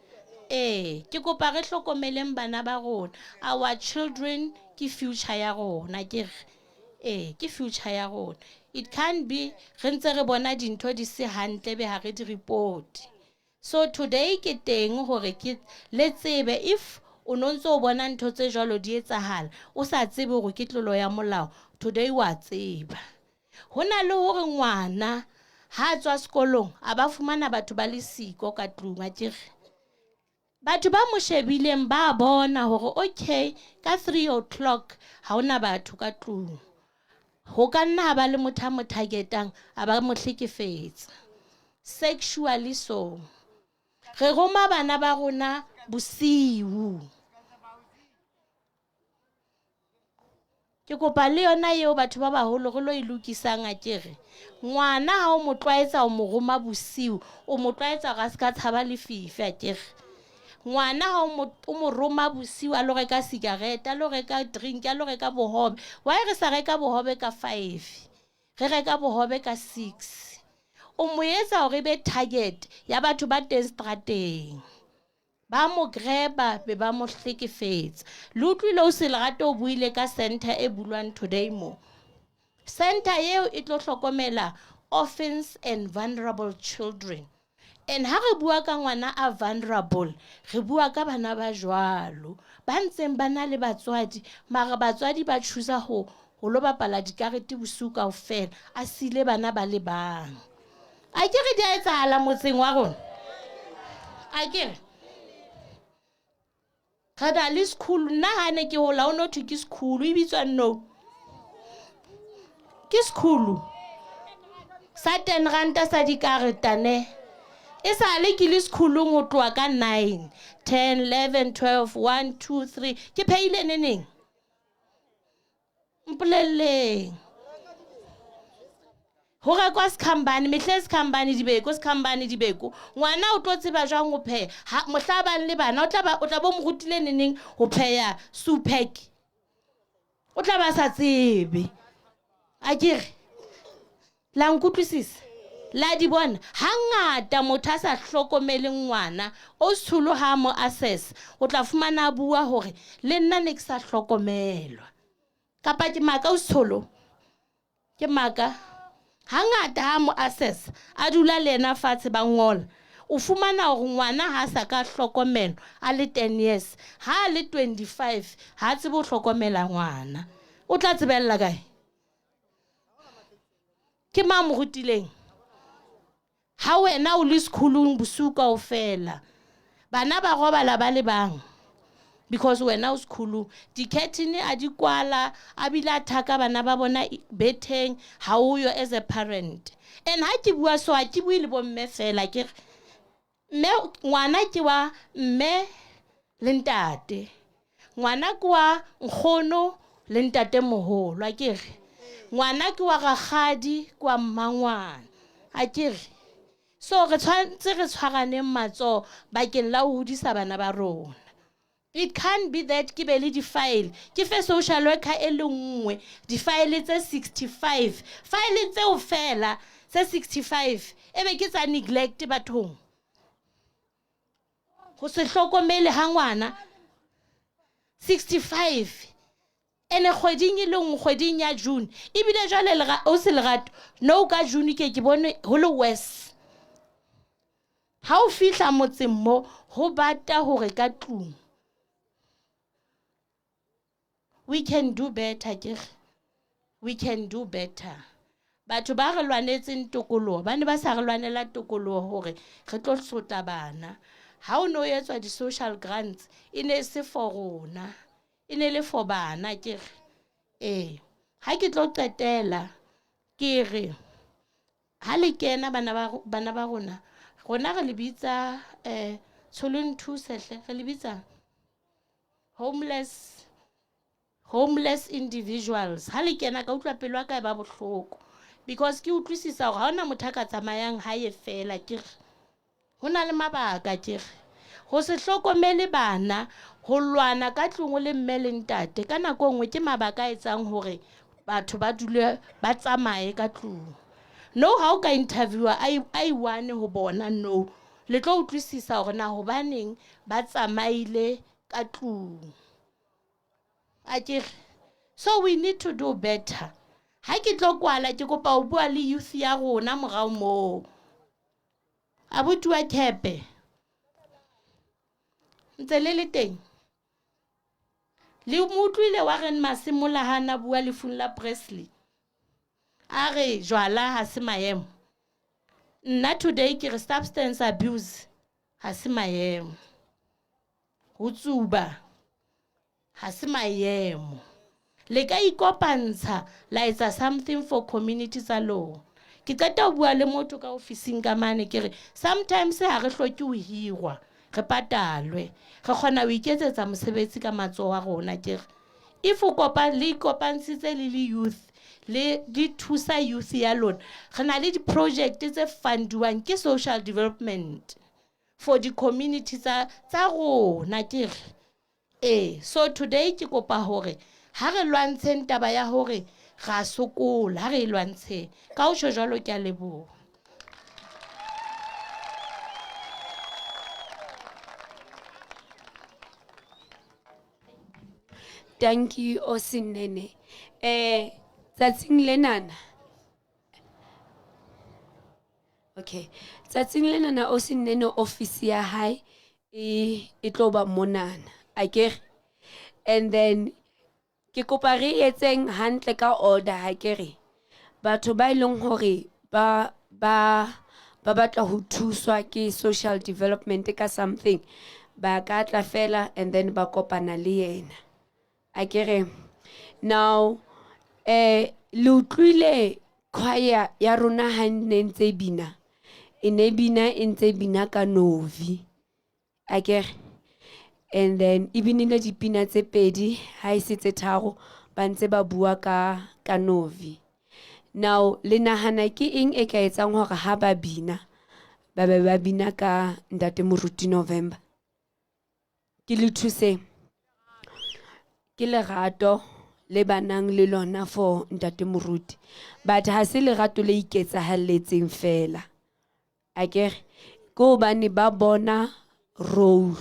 Ee, ke kopa re hlokomeleng bana ba rona. Our children ke future ya rona ke re. Ee, ke future ya rona. It can't be re ntse re bona dintho di se hantle be ha re di report. So today ke teng hore ke le tsebe if o no ntso o bona ntho tse jwalo di etsahala o sa tsebe hore ke tlolo ya molao, today wa tseba. Ho na le hore ngwana ha a tswa sekolong a ba fumana batho ba le siko ka tlung, akere. Batho ba mo shebileng ba bona hore okay ka 3 o'clock ha hona batho ka tlung. Ho ka nna ha ba le motho a mo targetang a ba mo hlekefetsa. Sexually so. Re roma bana ba rona bosiu. Ke kopa le yona eo batho ba baholo re lo e lokisang akere. Ngwana ha o mo tlwaetsa o mo roma bosiu, o mo tlwaetsa hore a se ka tshaba lefifi akere. Ngwana ha o mo roma bosiu a lo reka cigarette, a lo reka drink, a lo reka bohobe. Why re sa reka bohobe ka 5? Re reka bohobe ka 6. O mo etsa hore e be target ya batho ba teng strateng. Ba mo graba be ba mo hlekefetsa. Le utlwile o se Lerato o buile ka center e bulwang today mo. Center eo e tlo hlokomela orphans and vulnerable children. And ha re bua ka ngwana a vulnerable, re bua ka bana ba jwalo ba ntseng ba na le batswadi, mara batswadi ba choose ho lo bapala dikarete bosiu kaofela, a siile bana ba le bang. A ke re di a etsahala motseng wa rona? A ke re re na le sekhulu. Nna ha ne ke hola ho no thwe ke sekhulu, e bitswa no ke sekhulu sa 10 ranta sa dikareta ne. E sale ke le sekhulung ho tloha ka 9, 10, 11, 12, 1, 2, 3. Ke phehile neneng? Mpolelleng. Ho rekwa sekhambane, mehle sekhambane dibeko, sekhambane dibeko. Ngwana o tlo tseba jwang ho pheha? Ha mohla bang le bana o tla ba o tla bo mo rutile neneng ho pheha soup pack? O tla ba sa tsebe. Akere la nkutlwisisa? La di bona? Hangata motho a sa hlokomele ngwana o tsholo ha mo assess, o tla fumana a bua hore le nna ne ke sa hlokomelwa. Kapa ke maka o tsholo? Ke maka. Hangata ha mo assess, a dula le yena fatshe ba ngola, o fumana hore ngwana ha sa ka hlokomelwa a le 10 years, ha a le 25 ha tsebe ho hlokomela ngwana. O tla tsebella kae? Ke mang mo rutileng? Ha wena o le sekhulung bosiu kaofela, bana ba robala ba le bang because wena o sekhulung. Di-curtain a di kwala, a bile a thaka bana ba bona betheng, ha o yo as a parent. And ha ke bua so, ha ke bue le bomme fela, ke re mme ngwana ke wa mme le ntate, ngwana ke wa nkgono le ntate moholo, a ke re ngwana ke wa rakgadi, ke wa mmangwana, a ke re. So re tshwanetse re tshwaraneng matsoho bakeng la ho hodisa bana ba rona. It can't be that ke be le di-file, ke fe social worker e le nngwe di-file tse 65, file tseo fela tse 65 e be ke tsa neglect bathong. Ho se hlokomele ha ngwana 65 ene kgweding e le nngwe, kgweding ya June. Ebile jwale o se Lerato no ka June ke bone ho le worse. Ha o fihla motseng mo ho bata hore ka tlung. We can do better, ke re. We can do better. Batho ba re lwanetseng tokoloho ba ne ba sa re lwanela tokoloho hore re tlo sotla bana. Ha o no etswa di-social grants, e ne se for rona, e ne le for bana, ke re. Ee, ha ke tlo qetela ke re ha le kena bana ba rona, rona re le bitsa tsholong thuse hle, re le bitsa homeless individuals. Ha le kena ka utlwa pelo ya ka e ba bohloko because ke utlwisisa hore ha hona motho a ka tsamayang hae fela, ke re ho na le mabaka, ke re ho se hlokomele bana, ho lwana ka tlung le mme le ntate ka nako e nngwe ke mabaka a etsang hore batho ba dule ba tsamaye ka tlung. No, ha o ka interviewer a i-one ho bona, no le tlo utlwisisa hore na hobaneng ba tsamaile ka tlung. A ke re so we need to do better. Ha ke tlo kwala ke kopa ho bua le youth ya rona morao moo. Abuti wa Thepe. Ntse le le teng. Le mo utlwile wa reng Masemola ha na bua lefung la Presley. A re jwala ha se maemo. Nna today ke re substance abuse ha se maemo. Ho tsuba ha se maemo. Le ka ikopantsha la etsa something for community tsa lona. Ke qeta ho bua le motho ka ofising ka mane ke re sometimes ha re hloke ho hirwa, re patalwe. Re kgona ho iketsetsa mosebetsi ka matsoho a rona ke re. If o kopa le ikopantshitse le le youth le di thusa youth ya lona, re na le di-project tse fundiwang ke social development for di-community tsa rona ke re. So today ke kopa hore ha re lwantsheng taba ya hore ra sokola, ha re e lwantsheng. Ka ho tjho jwalo ke a leboha. Thank you Osinene. Tsatsing lenana. Okay. Tsatsing lenana Osinene office ya hae e tlo ba monana. Akere. And then ke kopa re etseng hantle ka order ha ke re. Batho ba eleng hore ba batla ho thuswa ke social development ka something, ba ka tla fela and then ba kopana le yena. Akere. Now le utlwile choir ya rona ha ne ntse bina. E ne bina e ntse bina ka Novi. Akere. And then e binile dipina tse pedi ha e se tse tharo ba ntse ba bua ka Novi. Now le nahana ke eng e ka etsang hore ha ba bina ba be ba bina ka Ntate Moruti November? Ke le thuseng. Ke lerato le banang le lona for Ntate Moruti. But ha se lerato le iketsahalletseng fela. Akere ke hobane ba bona role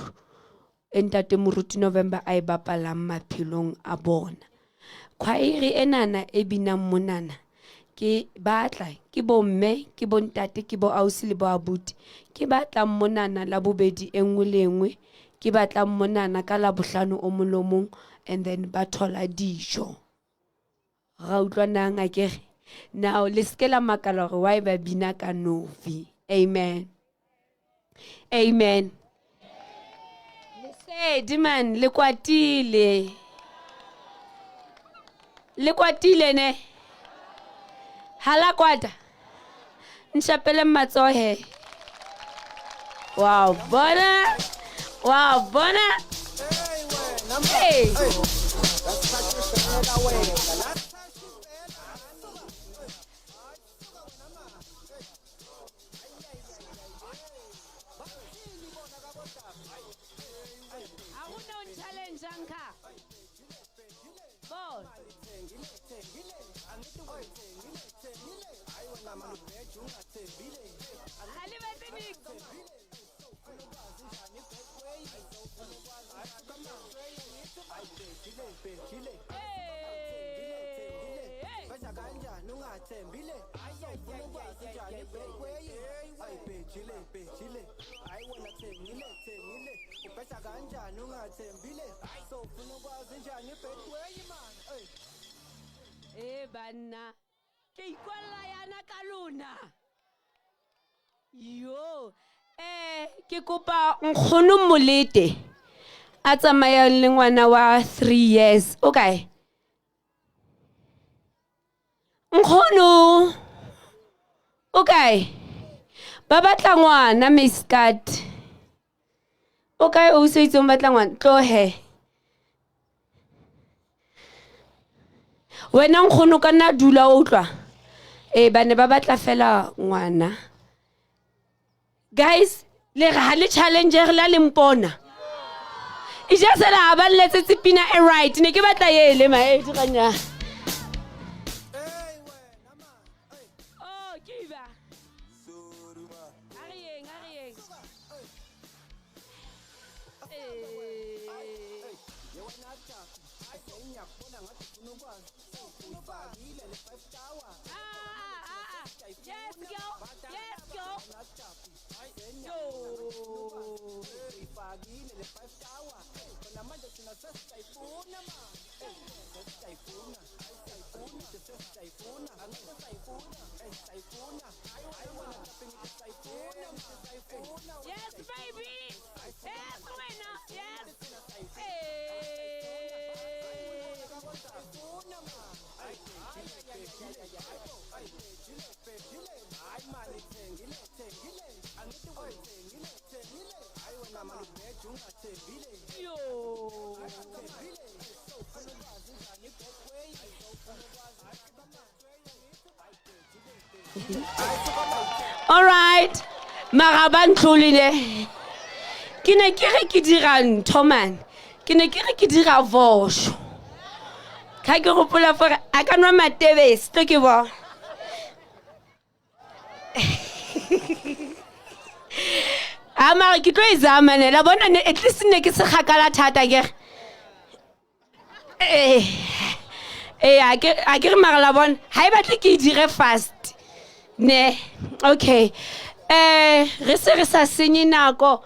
Ntate Moruti November a e bapalang maphelong a bona. Khwaere enana e binang monana ke batla ke bomme, ke bontate, ke bo ausi le bo abuti. Ke batla monana la bobedi e nngwe le nngwe, ke batla monana ka la bohlano o mong le o mong, and then ba thola dijo. Ra utlwanang akere? Now le se ke la makala hore why ba bina ka Novi. Amen. Amen. Lesedi man, le kwatile. Le kwatile ne? Ha la kwata? Nshapele matsoho. Wow, bona. Wow, bona. Hey. Banna ke ikwalla yana ka lona. Yo, ke kopa nkgono Molete a tsamayang le ngwana wa 3 years. Okay. Nkgono. Okay. Ba batla ngwana Miskat. Okay, o se itse o batla ngwana. Tlohe. Wena nkgono ka nna dula o utlwa. Ba ne ba batla fela ngwana. Guys, le re ha le challenge re la le mpona. E ja sela ba letsetse pina e right. Ne ke batla ele ma e diranya. Oh, ke ba. A re yeng, a re yeng. Yes, girl. Yes, girl. Yo. Yes, baby. Yes, winner. Yes. Hey. Yo. All right. Mara ba ntlolile. Ke ne ke re ke dira ntho man. Ke ne ke re ke dira vosho. Ka ke gopola gore a ka nwa matebesi tlo ke bona. A mara ke tlo e zama ne la bona ne at least ne ke se kgakala thata ke re. Eh. Eh a ke re mara la bona ha e batle ke e dire fast. Ne. Okay. Re se re sa senye nako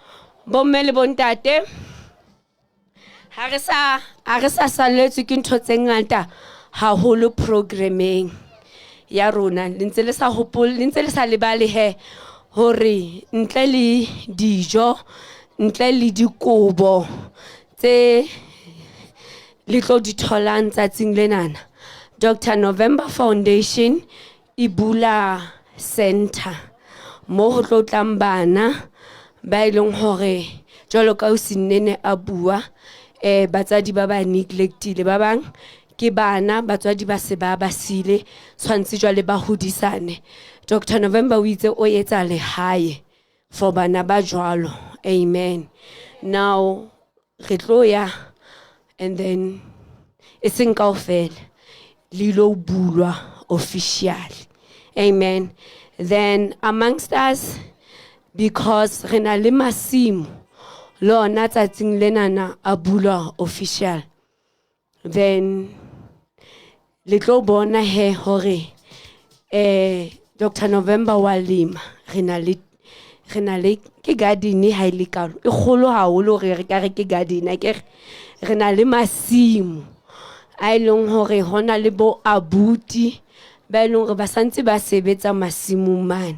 bomme le bontate. Ha re sa salletswe ke ntho tse ngata haholo programming ya rona. Le ntse le sa hopole, le ntse le sa lebale he hore ntle le dijo, ntle le dikobo tse le tlo di tholang tsatsing lenana. Dr. November Foundation e bula center mo ho tlo tlang bana ba e leng hore jwalo ka o Sinene a bua batswadi ba ba neglectile ba bang ke bana batswadi ba se ba sile tshwantse jwale ba hodisane. Dr. November o itse o etsa lehae for bana ba jwalo. Amen. Now re tlo ya and then e seng kaofela le ilo bulwa officially. Amen. Then amongst us, because re na le masimo le ona tsatsing lenana a bulwa official, then le tlo bona he hore Dr. November wa lema. Re na le ke garden ha ile kalo e kgolo haholo re ka re ke garden a ke re na le masimo a ileng hore hona le bo abuti ba ileng hore ba santse ba sebetsa masimong mane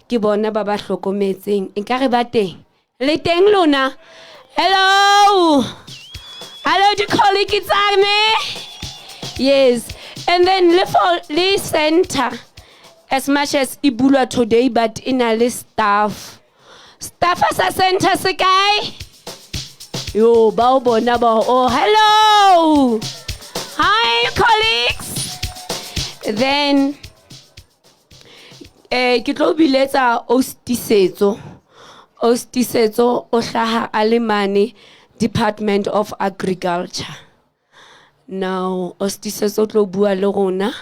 ke bona ba ba hlokometseng nka re ba teng le teng lona. Hello, hello di-colleague tsa me. Yes. And then le center as much as e bulwa today, but e na le staff sa center se kae? Yo ba o bona ba oh hello, hi colleagues. Then ke tlo biletsa Ostisetso. Ostisetso o hlaha a le mane Department of Agriculture. Now Ostisetso tlo bua le rona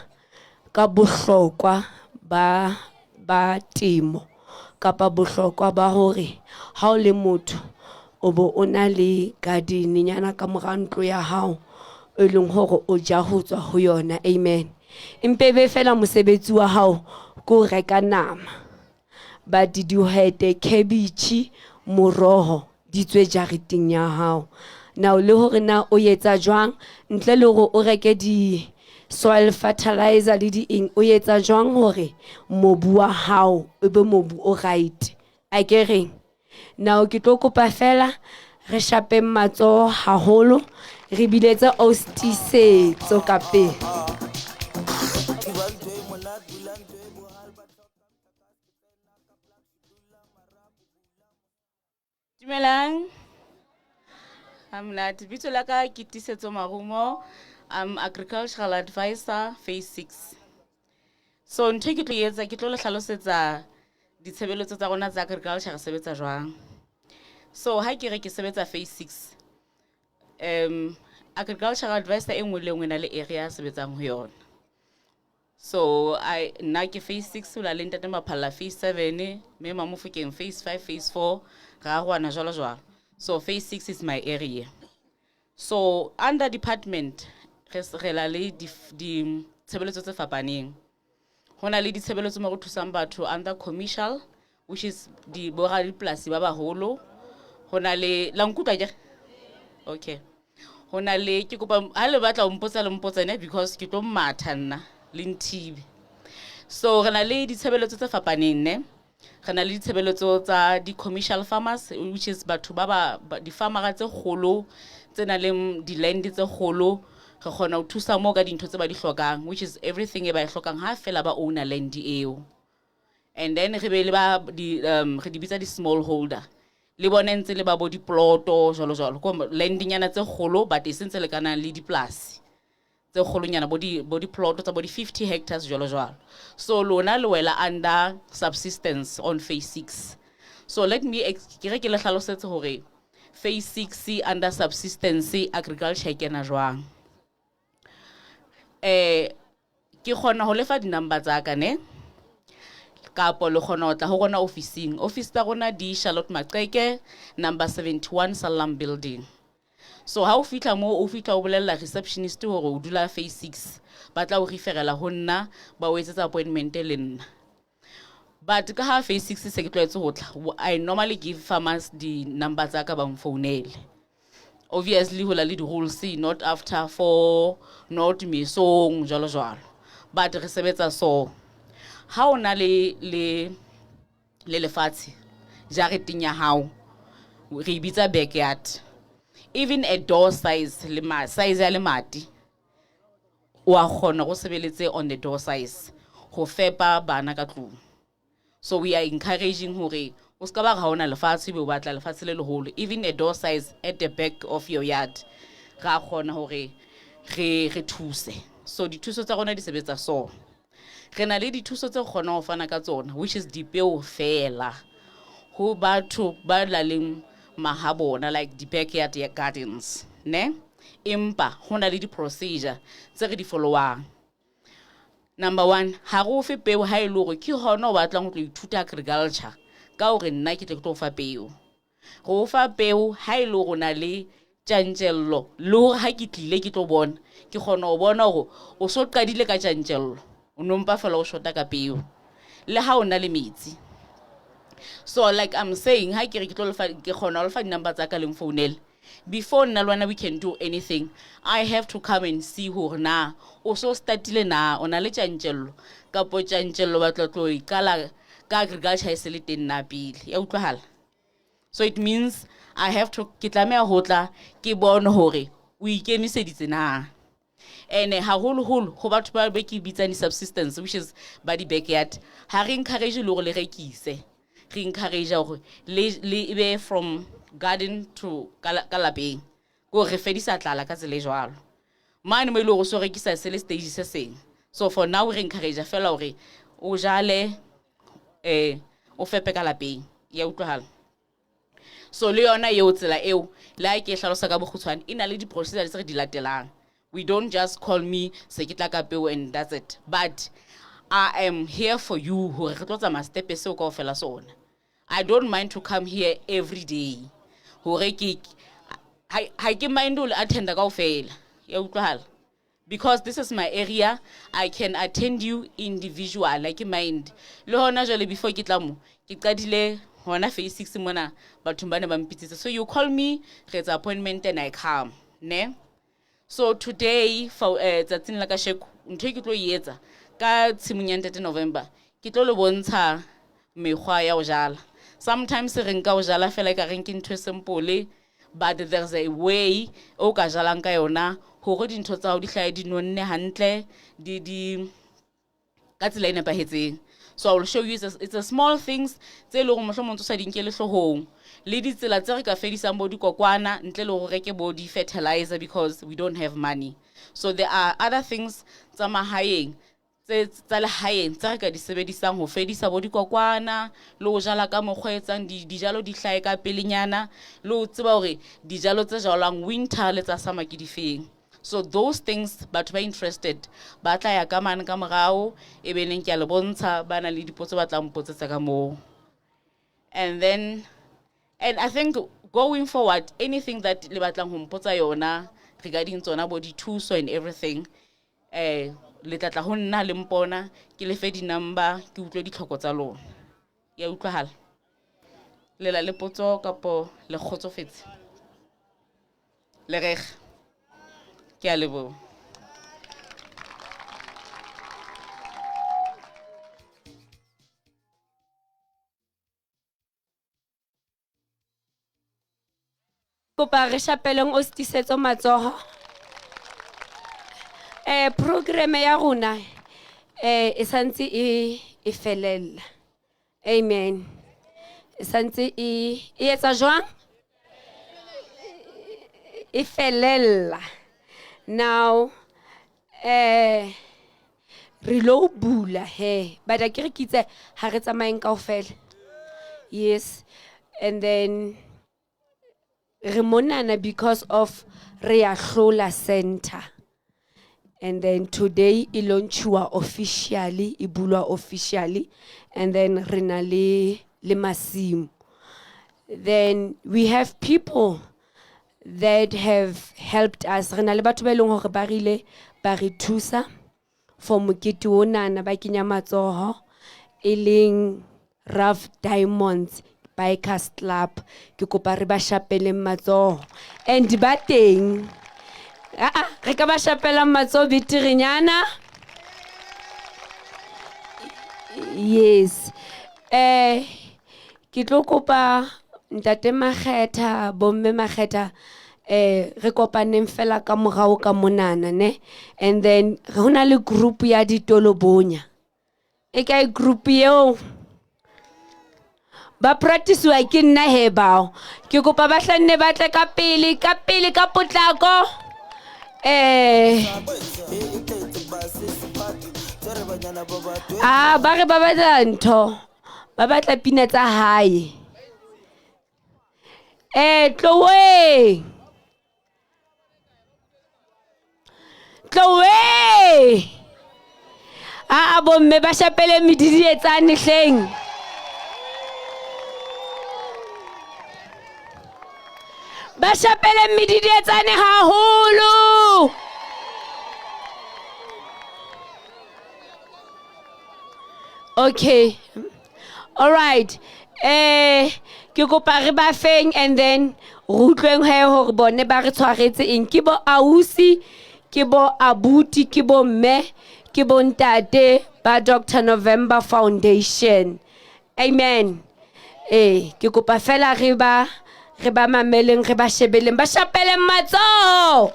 ka bohlokwa ba temo kapa bohlokwa ba hore ha o le motho o bo o na le garden nyana ka mora ntlo ya hao e leng hore o ja ho tswa ho yona. Amen. Empe be fela mosebetsi wa hao ko reka nama but dihwete, cabbage, moroho di tswe jareteng ya hao. Now le hore na o etsa jwang ntle le hore o reke di soil fertilizer le di eng, o etsa jwang hore mobu wa hao e be mobu o right. A ke reng now ke tlo kopa fela re shapeng matsoho haholo re biletse Ostisetso ka pele. Dumelang. Hamnat bitso la ka ke Tiisetso Marumo. I'm agricultural advisor phase 6. So ntho ke tlo etsa ke tlo le hlalosetsa ditshebeletso tsa rona tsa agriculture re sebetsa jwang. So ha ke re ke sebetsa phase 6, agricultural advisor e nngwe le nngwe na le area sebetsang ho yona. So I nna ke phase 6 o la le ntate Maphalla phase 7 mme Mamofokeng phase 5 phase 4 ra rwana jwalo jwalo. So phase 6 is my area. So under department re la le ditshebeletso tse fapaneng. Ho na le ditshebeletso mo re thusang batho under commercial, which is di boradipolasi ba baholo. Ho na le la nkutlwa akere? Okay. Ho na le ke kopa ha le batla ho mpotsa le mpotse ne, because ke tlo matha nna le nthibe. So re na le ditshebeletso tse fapaneng ne. Re na le ditshebeletso tsa di-commercial farmers, which is batho ba di-farmera tse kgolo tse nang le di-land tse kgolo. Re kgona ho thusa moo ka dintho tse ba di hlokang, which is everything e ba e hlokang ha fela ba owner land eo. And then re be le ba di re di bitsa di-small holder. Le bone ntse le ba bo diploto jwalo jwalo. Ko landnyana tse kgolo, but e sentse lekanang le dipolasi tse kgolonyana, bo di-plot tsa bo di-50 hectares jwalo jwalo. So lona le wela under subsistence on phase 6. So let me ke re ke le hlalosetse hore phase 6 under subsistence agriculture e kena jwang. Ke kgona ho lefa di-number tsa ka ne, kapo le kgona ho tla ho rona ofising. Office tsa rona di Charlotte Maxeke number 71 Salam building. So ha o fihla moo, o fihla o bolella receptionist hore o dula phase 6, ba tla o referela ho nna, ba o etsetsa appointment le nna. But ka ha phase 6 se ke tlwaetse ho tla, I normally give farmers di-number tsa ka, ba mfounele. Obviously ho la le di-rules, not after 4, not mesong jwalo jwalo, but re sebetsa. So ha o na le lefatshe jareteng ya hao, re e bitsa backyard, even a door size le ma size ya lemati, wa kgona go sebeletse on the door size go fepa bana ka tlung. So we are encouraging hore o ska ba re ha ona lefatshe be o batla lefatshe le leholo. Even a door size at the back of your yard, ra kgona hore re thuse. So dithuso tsa rona di sebetsa. So re na le dithuso tse kgonang ho fana ka tsona, which is dipeo fela ho batho ba nang le mahabona, like di-backyard gardens ne. Empa ho na le di-procedure tse re di followang. Number one, ha re o fe peo ha e le hore ke hona o batlang ho tlo ithuta agriculture ka hore nna ke tle ke tlo o fa peo. Re o fa peo ha e le hore o na le tjantjello, le hore ha ke tlile ke tlo bona, ke kgona ho bona hore o so qadile ka tjantjello, o no mpa fela o shota ka peo, le ha o na le metsi. So like I'm saying, ha ke re ke tlo lefa, ke kgona ho lefa di-number tsa ka, le mfounele. Before nna le wena we can do anything, I have to come and see hore na o so startile, na o na le tjantjello, kapo tjantjello batla tlo e qala ka agriculture e se le teng na pele. Ya utlwahala? So it means I have to, ke tlameha ho tla ke bone hore o ikemiseditse na. Ene haholoholo ho batho ba be ke bitsang di-subsistence, which is ba di-backyard, ha re encourage le hore le rekise. Re encourage hore le e be from garden to ka lapeng, ke hore re fedisa tlala ka tsela e jwalo. Mane mo e le hore o so rekisa se le stage se seng. So for now re encourage fela hore o jale, o fepe ka lapeng. Ya utlwahala? So le yona eo tsela eo, le ha ke e hlalosa ka bokgutshwane, e na le di-procedure tse re di latelang. We don't just call me, se ke tla ka peo and that's it. But I am here for you hore re tlo tsamaya step seo kaofela sona. I don't mind to come here every day hore ke ha ke mind ho le attenda kaofela. Ya utlwahala? Because this is my area, I can attend you individual, like mind. Le hona jwale before ke tla mo, ke qadile hona phase 6 mona, bathong ba ne ba mpitsitse. So you call me, re etsa appointment and I come ne. So today for tsatsing la kasheko, ntho e ke tlo e etsa ka tshimong ya ntate November, ke tlo le bontsha mekgwa ya ho jala. Sometimes re nka ho jala fela e ka reng ke ntho e simple, but there's a way o ka jalang ka yona hore dintho tsa hao di hlahe di nonne hantle, di ka tsela e nepahetseng. So I will show you, it's a small things tse leng hore mohlomong o sa di nkele hloohong, le ditsela tse re ka fedisang bo dikokwana ntle le hore reke bo di-fertilizer, because we don't have money. So there are other things tsa mahaeng, tse tsa lehaeng, tse re ka di sebedisang ho fedisa bo dikokwana, le ho jala ka mokgwa o etsang dijalo di hlahe ka pelenyana, le ho tseba hore dijalo tse jalwang winter le tsa summer ke difeng. So those things, batho ba interested ba tla ya ka mane ka morao, e be neng ke a le bontsha. Ba na le dipotso ba tla mpotsetsa ka moo. And then And I think going forward, anything that le batlang ho mpotsa yona regarding tsona bo dithuso and everything, le tla tla ho nna le mpona, ke le fe di-number, ke utlwe ditlhoko tsa lona. Ya utlwahala? Le la le potso kapo le kgotsofetse? Le reg. Ke a leboha. Kopa re shapeleng o Tiisetso matsoho. Program ya rona e santse e felella. Amen. E santse e etsa jwang? E felella. Now re lo bula he, but a ke re kitse ha re tsamayeng kaofela. Yes. And then re monana because of re ya hlola center. And then today e launchiwa officially, e bulwa officially, and then re na le masimo. Then we have people that have helped us. Re na le batho ba e leng hore ba rile ba re thusa for mokete onana, ba kenya matsoho, e leng Rough Diamonds Bikers Club. Ke kopa re ba shapeleng matsoho. And ba teng. Re ka ba shapelang matsoho beterenyana. Yes. Ke tlo kopa ntate Makgetha, bomme Makgetha, re kopaneng fela ka morao ka monana, ne? And then re hona le group ya ditolobonya. E kae group eo? Ba practice-wa ke nna he bao. Ke kopa ba hlanne ba tle ka pele, ka pele, ka potlako. Ba re ba batla ntho. Ba batla pina tsa hae. Tlowe. Tlowe. Bomme ba shapele medidietsane hleng. Ba shapele medidietsane haholo. Okay. All right. Ke kopa re ba feng and then re utlweng he hore bone ba re tshwaretse eng. Ke bo ausi, ke bo abuti, ke bo mme, ke bo ntate ba Dr. November Foundation. Amen. Ke kopa fela re ba mameleng, re ba shebeleng, ba shapeleng matsoho.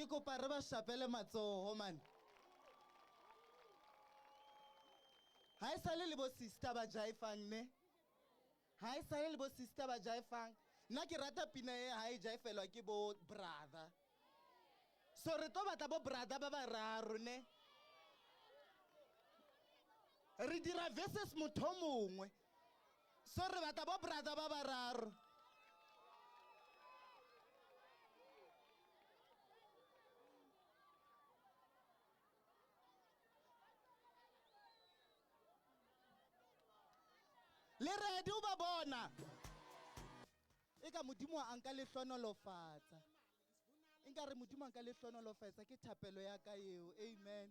Ke kopa re ba shapele matsoho man. Ha e sale le bo sister ba jaifang ne? Ha e sale le bo sister ba jaifang. Nna ke rata pina e ha e jaifelwa ke bo brother. So re tlo batla bo brother ba bararo ne? Re dira versus motho o mongwe. So re batla bo brother ba bararo. Le ready o ba bona? E ka Modimo a nka le hlonolofatsa. Nka re Modimo a nka le hlonolofatsa, ke thapelo ya ka eo. Amen.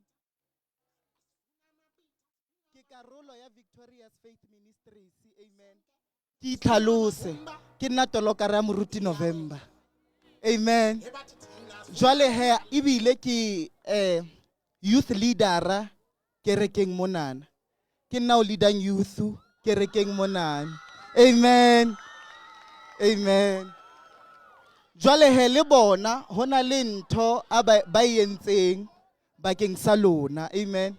Ke karolo ya Victorious Faith Ministries. Amen. Ke itlhalose. Ke nna tolokara ya Moruti November. Amen. Jwale he ebile ke youth leadera kerekeng monana. Ke nna o leadang youth kerekeng monana. Amen. Amen. Jwale he le bona ho na le ntho a ba e entseng bakeng sa lona. Amen.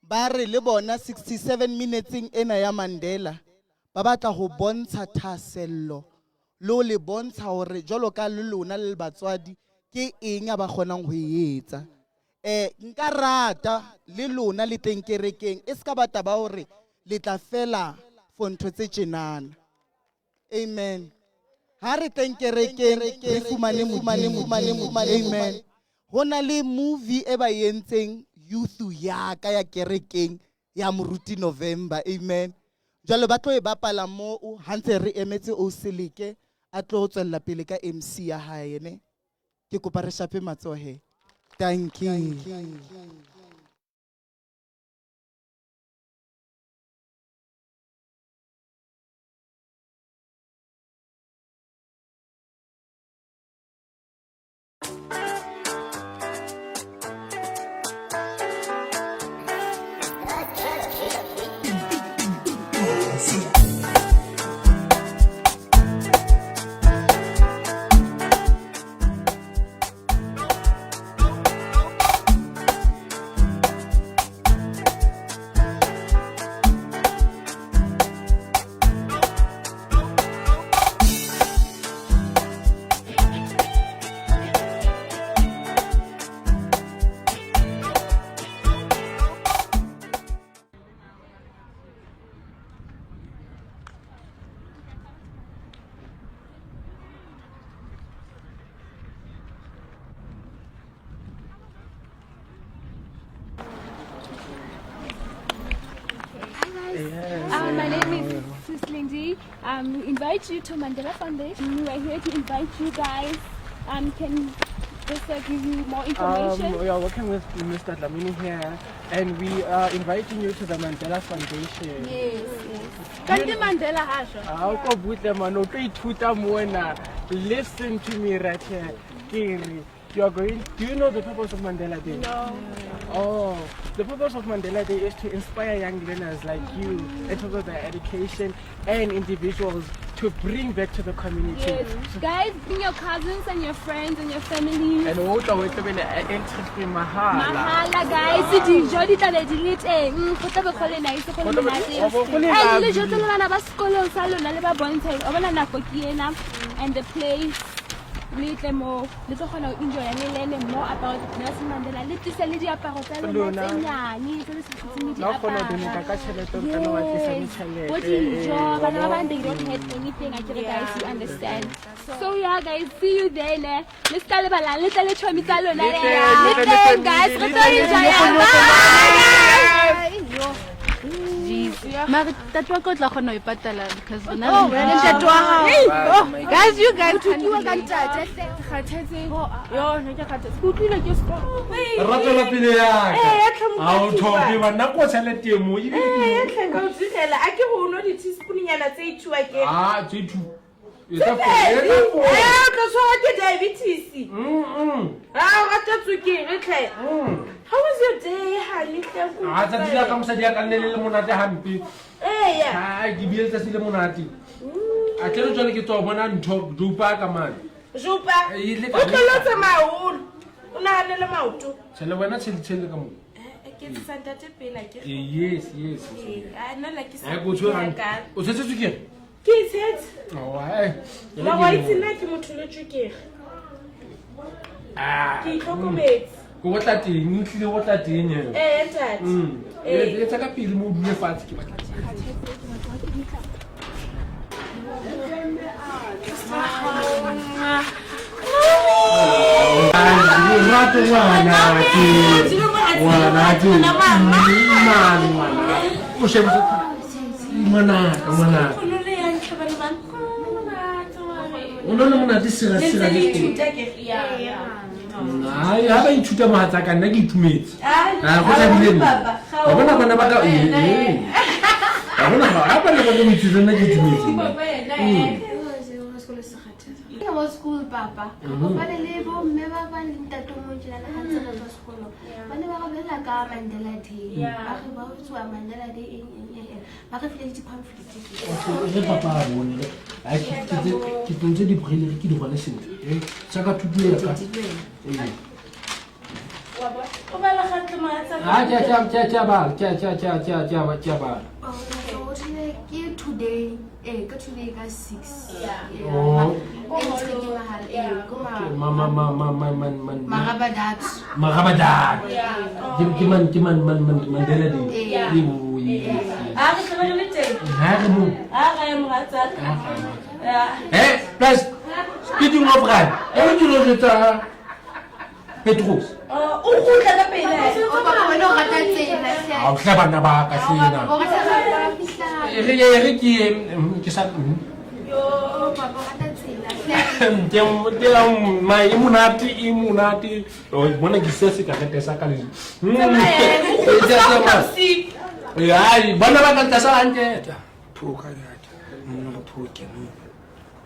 Ba re le bona 67 minuteseng ena ya Mandela ba batla ho bontsha thahasello le ho le bontsha hore jwalo ka le lona le batswadi ke eng a ba kgonang ho e etsa. Nka rata le lona le tleng kerekeng e ska ba taba hore le tla fela for ntho tse tjenana. Amen. Ha re tleng kerekeng re fumane Modimo. Amen. Ho na le movie e ba e entseng youth ya ka ya kerekeng ya Moruti November. Amen. Jwale ba tlo e bapala moo ha ntse re emetse o Seleke a tlo tswella pele ka MC ya hae ne. Ke kopa re shape matsoho. Thank you. My name is Sis Lindy. We invite you to Mandela Foundation. We are here to invite you guys. Can just give you more information? We are working with Mr. Dlamini here, and we are inviting you to the Mandela Foundation. Yes, yes. Kanti Mandela hasho. Ah, o butle man, o tlo ithuta mona. Listen to me right here. Kiri, you are going. Do you know the purpose of Mandela Day? No. Oh, the purpose of Mandela Day is to inspire young learners like you in terms of their education and individuals to bring back to the community. Yes. Guys, bring your cousins and your friends and your families. And o tla o tlebele entry fee mahala. Mahala guys, dijo di tla be di le teng, go tla be go le nice, go le monate. Go bo go le And le lovely. jwetse le bana ba sekolong sa lona le ba bontshe, o bona nako ke ena and the place. Le tle mo, le tlo kgona ho enjoya, le learn more about Nelson Mandela. Le tlise le diaparo tsa lona tse Lona. nyane, tse le sa tloseng le La o kgona ho di donate apara. ka tjhelete, o ka nna wa tlisa le Yes. tjhelete. Bo dijo, Eh, bana ba wa bang, they don't have anything, akere guys, you understand. So yeah guys, see you then. Le ska lebala, le tle le chomi tsa lona. Le tle, Le le tle le teng, guys, family, re le tlo tle le enjoya. nyoko-nyoko. Bye. Jeez. Mare ntate wa ka o tla kgona ho e patala because rona Oh, re wena ntate wa hao. Hey, oh, guys, you guys O thukiwa ka can't ntate hle. Ke kgathetse. Yo, ne ke kgathetse. Ke utlwile ke sekolo. Rato la pele ya ka. Eh, ya tlhompha Ha o thipa. thope banna ko tjhelete e mo. Eh, ya tlhe nka o tsihela. A ke go nwa di-teaspoon-nyana tse two akere. Ah, tse two. Tse Etsa four, pedi. etsa four. Eh, o tlo tshwarwa ke diabetes. Ah, o rata tswekere tlhe. How was your day, honey? Hle, ko Ah, tsatsi la ka mosadi ya ka le le monate hampe. Eya. Ah, ke bile letsatsi le monate. A tle re jwale ke tswa ho bona ntho, Jopa ka mane. Jopa? Eh, le O tlo lo tsamaya haholo. O nahanele maoto. Tshele wena tshele tshele ka mo. Ke etsisa ntate pele akere. Eh, yes, yes. Ee, a nna la ke sa. Eh, ko tshwere hantle. O tshetse tswekere? Ke e tshetse. Oh, eh. Mara wa itse nna ke motho le tswekere. Ah. Ke itlhokometse. Ko go tla teng, o tlile go tla teng he. Ee, ntate. Ee. Etsa ka pele mo o dule fatshe ke batla. Lerato ngwanake. Ngwanake. Mane ngwana. O shebe ngwanaka ngwanaka. O no le monate sera sera le teng. Ai, ha ba ithuta mohatsaka nna ke itumetse. Ah, go thabile nna. Wa bona bana ba ka ee. ee. Wa bona ha bana ba ka ba ithuta nna ke itumetse. Ke wa school papa. Kopane le bo mme ba ba le ntate o mong tjenana ha ntse re tswa sekolong. Ba ne ba re bolella ka Mandela Day. Ba re ba ho tsuwa Mandela Day eng eng eng eng. Ba re file le di-pamphlet. Re papa a bone re. Ai, ke tsentse di-braille ke di rwale sentle. Eh, sa ka thuto ya ka. Ee. O bala hantle mohatsaka. Ah, ke a ke a ke a ke a bala, ke a ke a ke a ke a ke a ke a bala. Oh, o ke today. Eh, ka today ka 6. Oh. E ntse ke mahala. Eh, ko ma Ma ma ma ma ma ma ma Marabadat. Marabadat. Ke man ke man man man Mandela Day. Yeah. Ee, bo, yes, yes. A re tlabe re le teng. Ha re mo. A re mohatsaka. Eh, plus speaking of run, e re ke lo jwetsa Petros. O kgutla ka pele. O papa wena o rata tsela hle. Ha o hle bana ba ka hlena. O rata tsela fihla. E re e re ke ke sa Yo, papa o rata tsela hle. ke ke ma e monate e monate. O bona ke se sikarete sa ka le. Ai, bana ba ka tla sa hantle. Phoka yaka. Monna re phoke mo.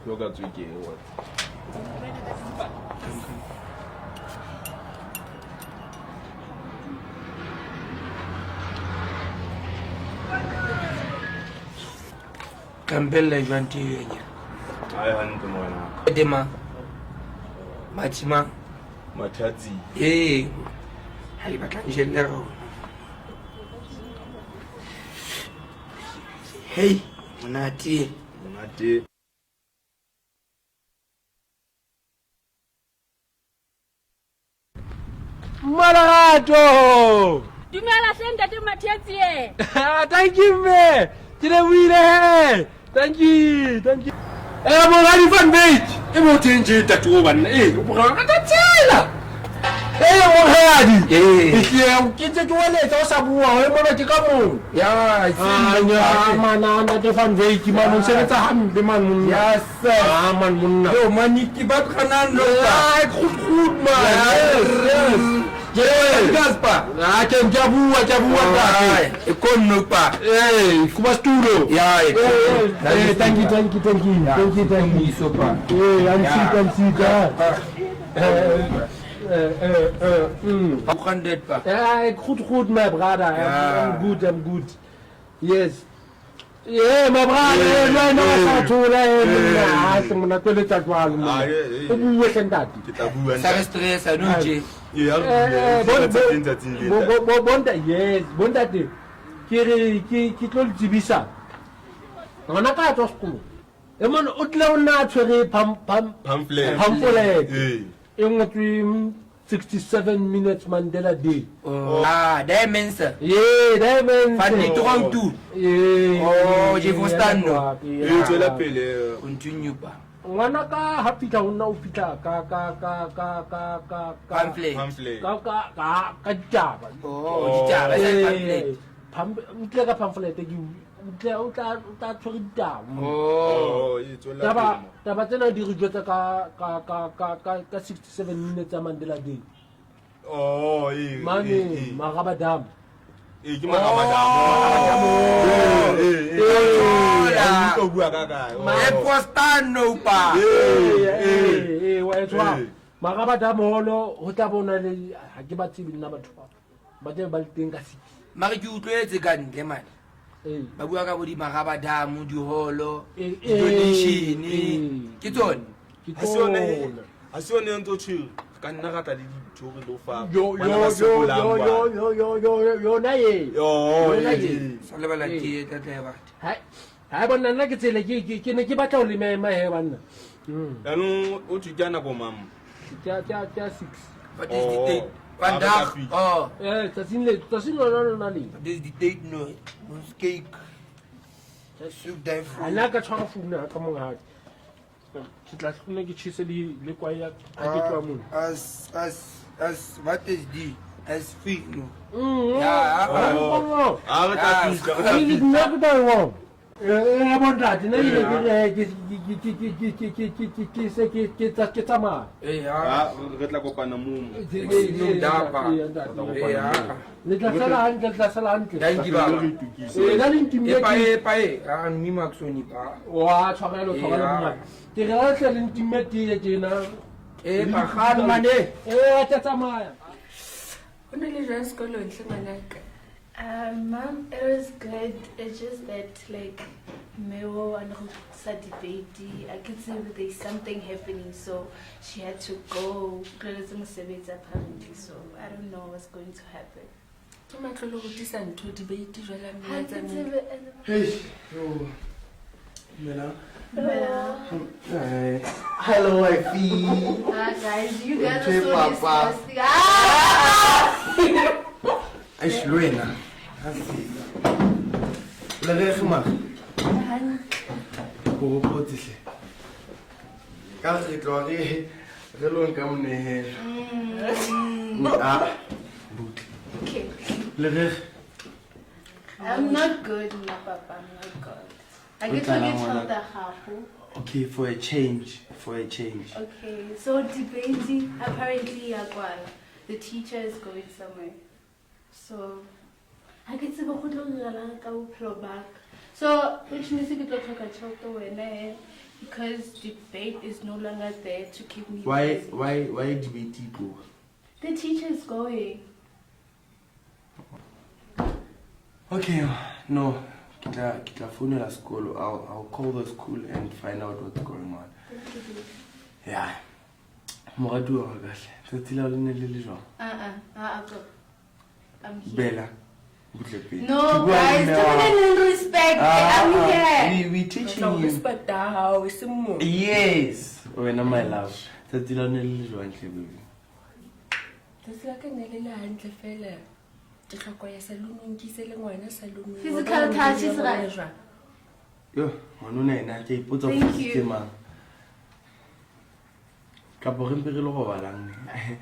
Hloka tswekere wa. Kampella jwang tee enya? Ai hantle ngwana. Tema. Mathima. Mathatsi. Ee. Ha e batla njelle rona. Hey, monate. Monate. Malerato. Dumela hle ntate Mathiatsie. Thank you mme. Ke lebohile. Thank you. Thank you. Eh moradi van Beek. E mo teng tje ntate o banna. Eh, o moradi ka tsela. Eh moradi. Eh. Ke ke ntse ke weletsa o sa bua, o mona ke ka mong. Ya, Ah, ya, mana ntate van Beek man o sebetsa hampe man monna. Yes, sir. Ah man monna. Yo, mani ke ba tshwanang lo. Ah, goed goed man. Yes, yes. Yes. Gaspar. Ah, ke ke a bua, ke a bua ntate. E konno pa. Eh, kuma studio. Ya, e. Eh, thank you, thank you, thank you. Thank you, thank you. So pa. Eh, I'm sick, I'm sick. Eh, eh, eh, eh, 200 pa. Eh, goed, goed, my brother. Ja. I'm good, I'm good. Yes. Yeah, my brother, eh, le wena wa sa thola, eh, monna. Ha se monna, tweletsa jwalo, monna. O bue hle ntate. Ke tla bua Sa re stress a no tje. Ee, ha Eh, re bue tsatsing tsatsing le. bonta yes bontate ke re ke tlo le tsebisa ngwana ka a tswa sekolong e mone o tlile o nna a tshwere Pamphlet. pamphlet Ee. e ngotsweng 67 minutes Mandela Day. Ah, diamonds. Yeah, diamonds. Van die Toronto. Yeah. Oh, je verstaan no. Ee, tswela pele. Continue pa. Ngwana ka ha fihla ho nna o fihla ka ka ka ka ka ka ka Pamphlet. Pamphlet. ka ka ka ka ditaba. Oh, ditaba, sa Eh, pamphlet. o tlile ka pamphlet ke o tle o tla o tla tshwere ditaba. Oh. Oh, ee, tswela Taba pele. taba tsena di re jwetsa ka ka ka ka ka ka 67 minutes tsa Mandela Day. Oh, ee. Mane ee, ee. Marabadam. Ee, ke Marabadam. Ee, ee, ee. Ha o utlwa o bua ka kae. Oh. E postano pa. Ee, ee. Ee, wa e tshwara. Ee. Marabadam holo ho tla bona le ha ke ba tsebe nna batho ba. Ba tlabe ba le teng ka 6. Mare ke utlwetse ka ntle mane. Ee. Ba bua ka bo di marabadam, diholo, Ee, di donation. ee. Ke tsone. Ke Ha se yone tsona. ha se yone e ntse o tshwere. Ka nna ra tla le dintho re lo fa Yo, bana yo, ba yo, sokolang yo, kwana. yo, yo, yo, yo, yo, yona e. Yo, Yona ee. e. Sa lebala Ee. tee tla tla e batho. Hai, hai banna nna ke tsela ke ne ke batla ho le mema he banna. Jaanong o thwe ke a nako mang? Ke a 6. What is the date? Vandag. Oh. Eh, tsatsing le tsatsing lona lona le. What is the date no? Cake. Soek daai Ha nna ka tshwara founu ya ka monghadi. Ke tla hlone ke tjhese le kwae ya ha ke tloha mona. As what is die? As free no. Ja, Oh. Ah, re tla fihla, re tla Nna fihla. ke tla wrong. Eh, bontate, nna ebile ke re, ke se ke tsamaya. Ah, re tla kopana moo. Le tla sala hantle, le tla sala hantle. Thank you baba. Eh, nna le ntimme E pa ke- e pa e, a nmi maksoni pa. Wa tshwarelo, tshwarelo Yeah. monghadi. Ke re ha tle le ntimme tee tjena. Eh, pakgane mane. Eh, ke tsamaya. O ne le jwang sekolong hle ngwanaka? Mom, it was good. It's just that like Meo and sa debate, I could see there's something happening, so she had to go. Tlweletse mosebetsi apparently, so I don't know what's going to happen. Ke matlo le go tlisa ntho debate jwale a Ha mme a ke tsamaile. tsebe, Hey, yo. Dumela. Dumela. Hi. Hello, wifey. Ah, guys, you guys Ntho are e so papa. disgusting. Ah! Eish, le wena. Ha se. Le re ge mara. Go gopotse hle. Ka re tloha re lo nka monehelo. Ah, butle. Okay. Le re I'm not good, no, Papa. I'm not good. I O get to tla get ngwana. tjhelete ya gago. Okay, for a change, for a change. Okay, so debating apparently ya kwala. The teacher is going somewhere. So ha ke tsebe go tlo diralang ka bophelo ba ka. So which means ke tlo tlhoka tjhelete wena eh, because debate is no longer there to keep me Why busy. why debate e tloha? The teacher is going. Okay, no. Ke tla founela sekolo. I'll call the school and find out what's going on. Thank you, babe. Yeah. Moratuwa wa ka hle. Tsatsi la hao le ne le le jwang? Uh-uh. I'm here. Bella, butle pele. No, Ke bua le guys, mme wa give me hao. a little respect. Ah, I'm here. we teaching Tla o you. respecta hao, e seng motho. Yes, wena my love. Tsatsi la hao ne le le jwang hle baby? Tsatsi la ka ne le le hantle fela. Ke hloka ho ya salonong, ke ise le ngwana salonong. Physical Wa bona touch moriri is wa bona right. jwang? Yo, ngwanona ena ke a ipotsa Thank ho fositse you. mang. Kapo re mpe re lo robalang ne.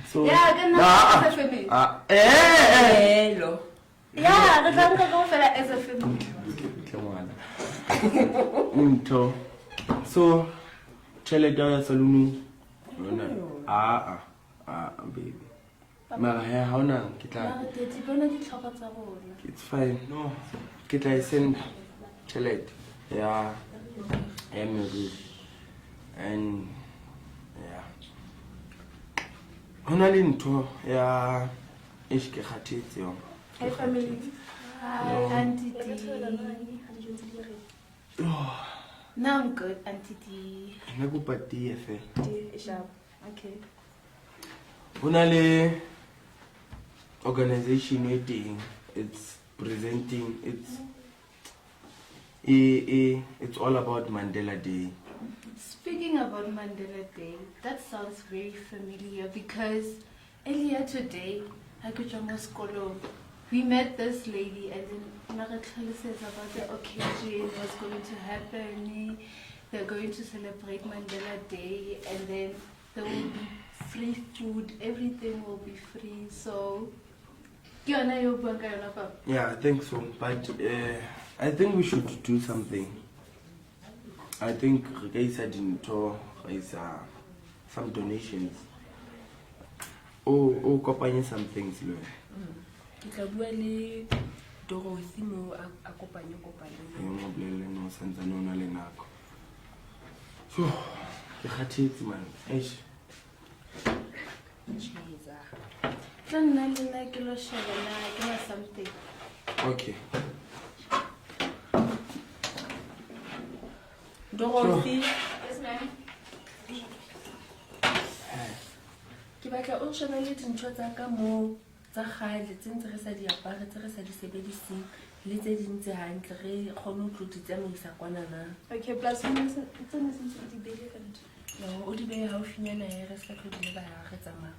So Yeah, ka nna Ah, as a family. ah, eh, eh. Hello. Yeah, re tla nka kaofela as a family. Butle ngwana. Ntho. So tjhelete ya ho ya salonong yona ah ah ah baby. Mara he ha hona ke tla Mara daddy, bona ditlhoko tsa rona. It's fine. No. Ke tla e send tjhelete ya meriri. And yeah. Ho na le ntho ya eish ke kgathetse yona. Hi family. Hi, No. Auntie D. No, I'm good, Auntie D. Nna kopa tee fela. Okay. Ho na le organization e teng. It's presenting it's all about Mandela Day. Speaking about Mandela Day, that sounds very familiar because earlier today, I could join sekolong. We met this lady and then na re tlhalosetsa about the occasion, what's going to happen. They're going to celebrate Mandela Day and then there will be free food, everything will be free. So, ke yona eo buang ka yona, Papa? Yeah, I think so. But I think we should do something. I think re ka isa dintho, re isa some donations. O kopanye some things le wena. Ke tla bua le Dorothy moo a kopanye kopanye. E mo bolelle no santsane o na le nako. So, ke kgathetse man. Eish. Tjheza. Tla nna le nna ke lo sheba na ke na something. Okay. Dorothy. Yes, ma'am. batla o nshebelle dintho tsa ka moo tsa kgale tse ntse re sa di apare, tse re sa di sebediseng le tse ding tse hantle re kgone ho tlo di tsamaisa kwanana. Okay, plus tsene se ntse o di beile ka ntho. No, o di behe haufinyana he re se tlo di lebala ha re tsamaya.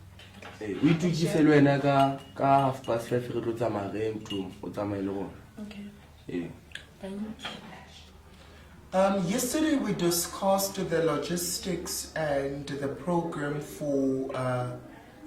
Ee, o itukise le wena ka 5:30 re tlo tsamaya re ye ntlong, o tsamaye le rona. Okay. Ee. Thank you. Yesterday we discussed the logistics and the program for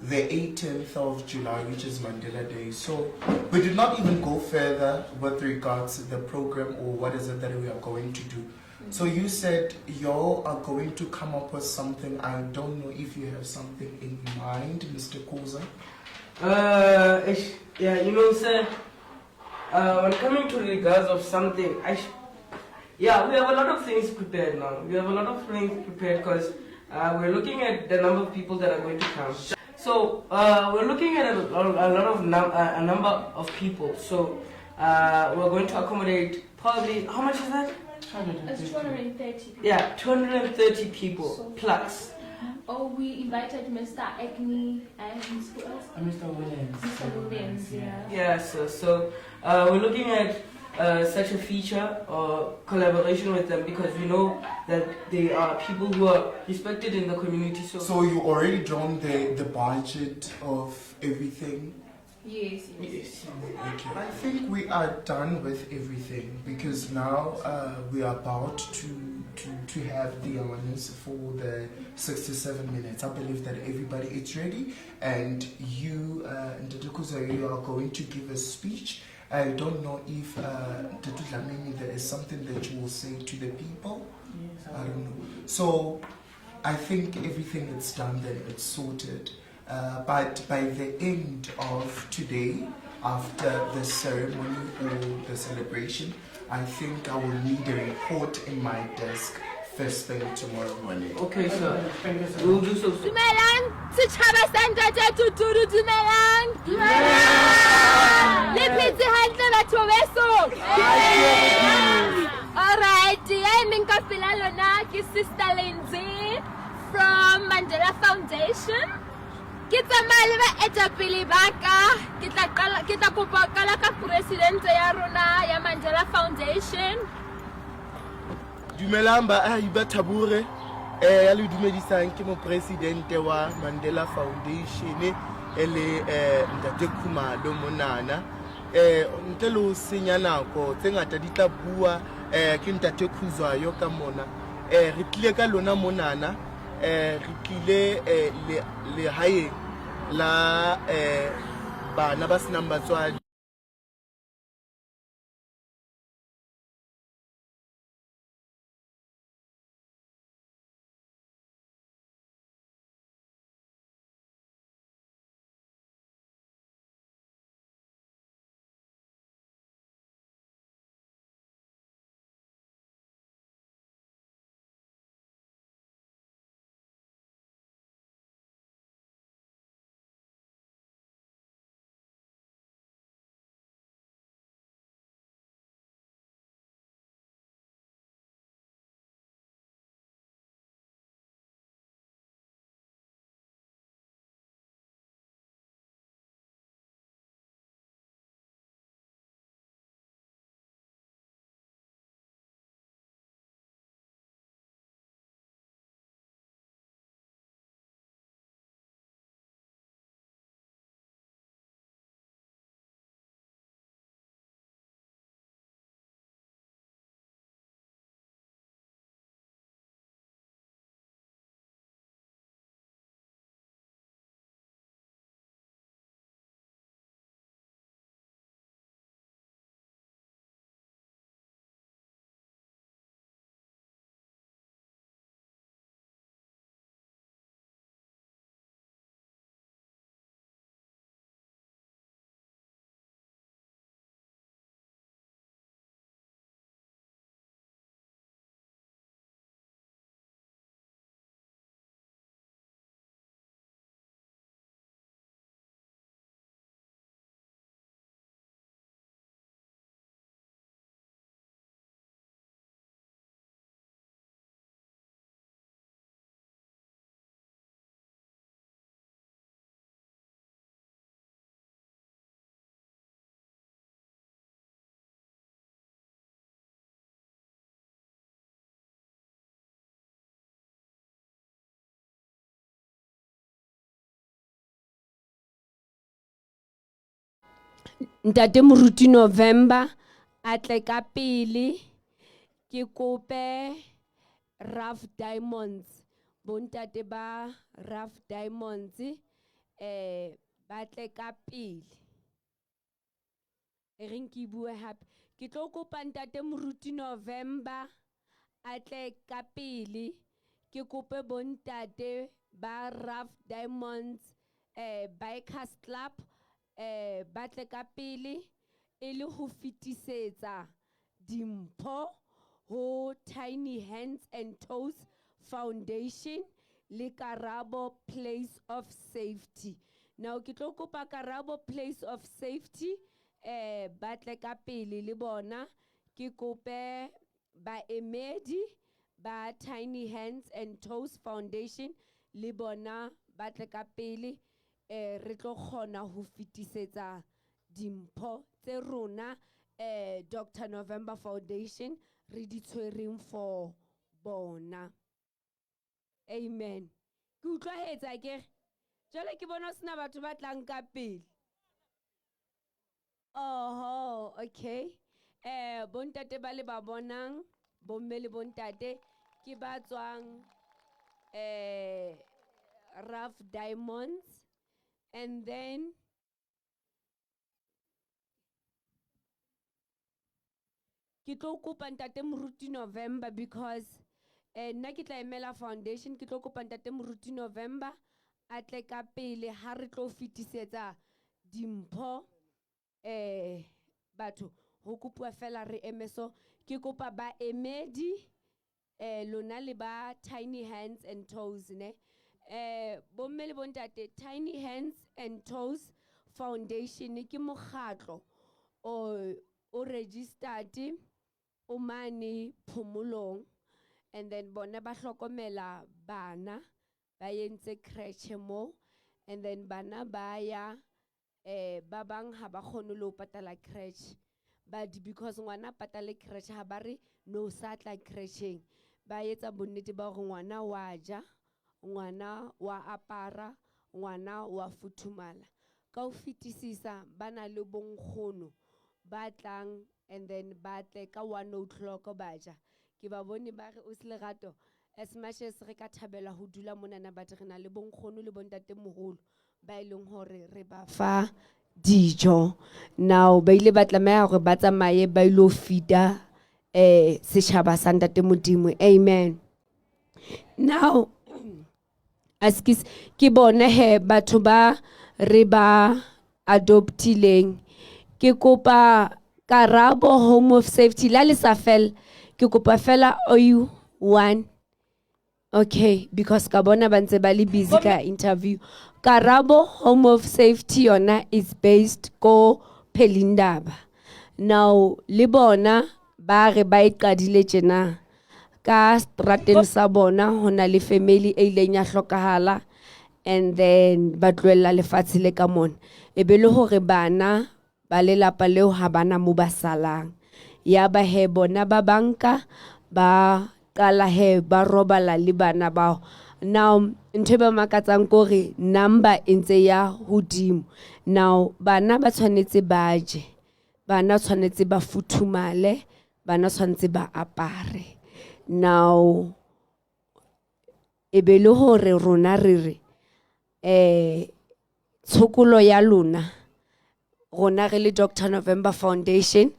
the 18th of July, which is Mandela Day. So we did not even go further with regards to the program or what is it that we are going to do. So you said y'all are going to come up with something. I don't know if you have something in mind, Mr. Koza. Yeah, you know, sir, when coming to regards of something, yeah, we have a lot of things prepared now. We have a lot of things prepared because we're looking at the number of people that are going to come. So we're looking at a number of people. So we're going to accommodate probably, how much is that? It's 230 people. Yeah, 230 people So plus. Oh, we invited Mr. Agni and who else? Mr. Williams. Mr. Williams, yeah. Yeah, so we're looking at such a feature or collaboration with them because we know that they are people who are respected in the community. So you already drawn the budget of everything? Yes, yes. Okay. I think we are done with everything because now we are about to have the awareness for the 67 minutes. I believe that everybody is ready, and you, Ntate Kuza, you are going to give a speech. I don't know if Ntate Dlamini, there is something that you will say to the people. Yes, I don't know. So I think everything is done then, it's sorted. But by the end of today, after the ceremony or the celebration, I think I will need a report in my desk first thing tomorrow morning. Okay, sir. We'll do so. Dumelang, setjhaba sa Ntate Tutudu, dumelang. Dumelang. Le phetse hantle batho beso. All right, ya emeng ka pela lona ke Sister Lindsay from Mandela Foundation. Ke tsamaya le baetapele ba ka, ke tla kopa qala ka presidente ya rona ya Mandela Foundation. Dumelang baahi ba Thabure, ya le dumedisang ke mopresidente wa Mandela Foundation e le Ntate Khumalo monana. Ntle le ho senya nako tse ngata di tla bua ke Ntate Khuzwayo ka mona. Re tlile ka lona monana, re tlile lehaeng la bana ba senang batswadi. Ntate Moruti November a tle ka pele. Ke kope Rough Diamonds, bontate ba Rough Diamonds ba tle ka pele. E reng ke bue hape, ke tlo kopa Ntate Moruti November a tle ka pele. Ke kope bontate ba Rough Diamonds Bikers Club ba tle ka pele e le ho fetisetsa dimpho ho Tiny Hands and Toes Foundation le Karabo Place of Safety. Now ke tlo kopa Karabo Place of Safety ba tle ka pele le bona. Ke kope baemedi ba Tiny Hands and Toes Foundation le bona ba tle ka pele, re tlo kgona ho fetisetsa dimpho tse rona Dr November Foundation re di tshwereng for bona. Amen. Ke utlwahetsa ke jwale ke bona ho sena batho ba tlang ka pele. Oho, okay. Bontate ba le ba bonang, bomme le bontate ke ba tswang Rough Diamonds, and then ke tlo kopa Ntate Moruti November because nna ke tla emela foundation. Ke tlo kopa Ntate Moruti November a tle ka pele ha re tlo fetisetsa dimpho batho. Ho kopuwa fela re eme so. Ke kopa baemedi lona le ba Tiny Hands and Toes ne. Bomme le bontate, Tiny Hands and Toes Foundation ke mokgatlo o registered o mane Phomolong, and then bona ba hlokomela bana ba entse creche mo, and then bana ba ya ba bang ha ba kgone le ho patala creche, but because ngwana patale creche ha ba re no sa tla crecheng, ba etsa bonnete ba hore ngwana wa ja, ngwana wa apara, ngwana wa futhumala. Ka ho fetisisa ba na le bonkgono ba tlang, and then ba tle ka 1 o'clock ba ja. Ke ba bone ba re o se lerato, as much as re ka thabela ho dula monana, but re na le bonkgono le bontatemoholo ba e leng hore re ba fa dijo. Now ba ile ba tlameha hore ba tsamaye ba ilo feeda setjhaba sa Ntate Modimo. Amen. Now askis ke bone he batho ba re ba adoptileng. Ke kopa Karabo Home of Safety la le sa fela, ke kopa fela OU 1. Okay, because ka bona ba ntse ba le busy ka interview. Karabo Home of Safety yona is based ko Pelindaba. Now le bona ba re ba e qadile tjena ka strateng sa bona, ho na le family e ileng ya hlokahala, and then ba tlohella lefatshe le ka mona. E be le hore bana ba lelapa leo ha bana mo ba salang. Ya ba he bona ba banka ba qala he ba robala le bana bao. Now ntho e ba makatsang ke hore number e ntse ya hodimo. Now bana ba tshwanetse ba je, bana tshwanetse ba futhumale, bana tshwanetse ba apare. Now e be le hore rona re re tshokolo ya lona, rona re le Dr November Foundation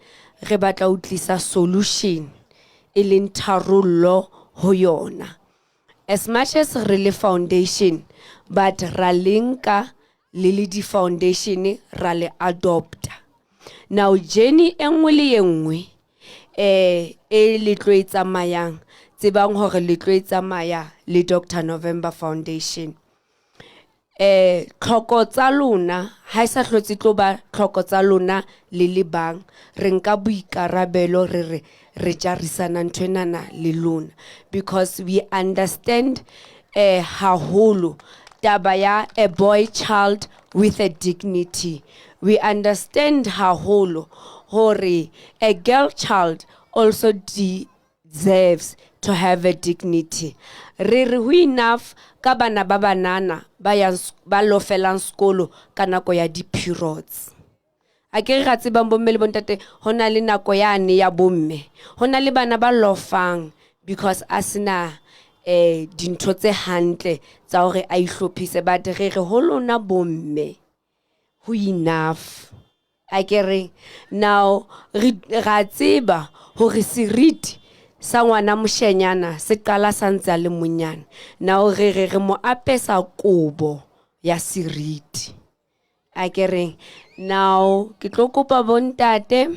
re batla ho tlisa solution e leng tharollo ho yona. As much as re le foundation, but ra lenka le le di foundation ra le adopta. Now journey e nngwe le e nngwe e le tlo e tsamayang, tsebang hore le tlo e tsamaya le Dr November Foundation. Tlhoko tsa lona ha e sa hlotse tlo ba tlhoko tsa lona le le bang, re nka boikarabelo re re re jarisana nthwenana le lona, because we understand haholo taba ya a boy child with a dignity. We understand haholo hore a girl child also deserves to have a dignity. Re re ho enough ka bana ba banana ba yang ba lofelang sekolo ka nako ya di-periods. A ke re ra tsebang bomme le bontate ho na le nako yane ya bomme. Ho na le bana ba lofang because a sena eh dintho tse hantle tsa hore a ihlophise but re re ho lona bomme ho enough. A ke re now re ra tseba hore seriti sa ngwana moshenyana se qala sa ntse a le monyane. Now re re re mo apesa kobo ya seriti. A ke re now ke tlo kopa bontate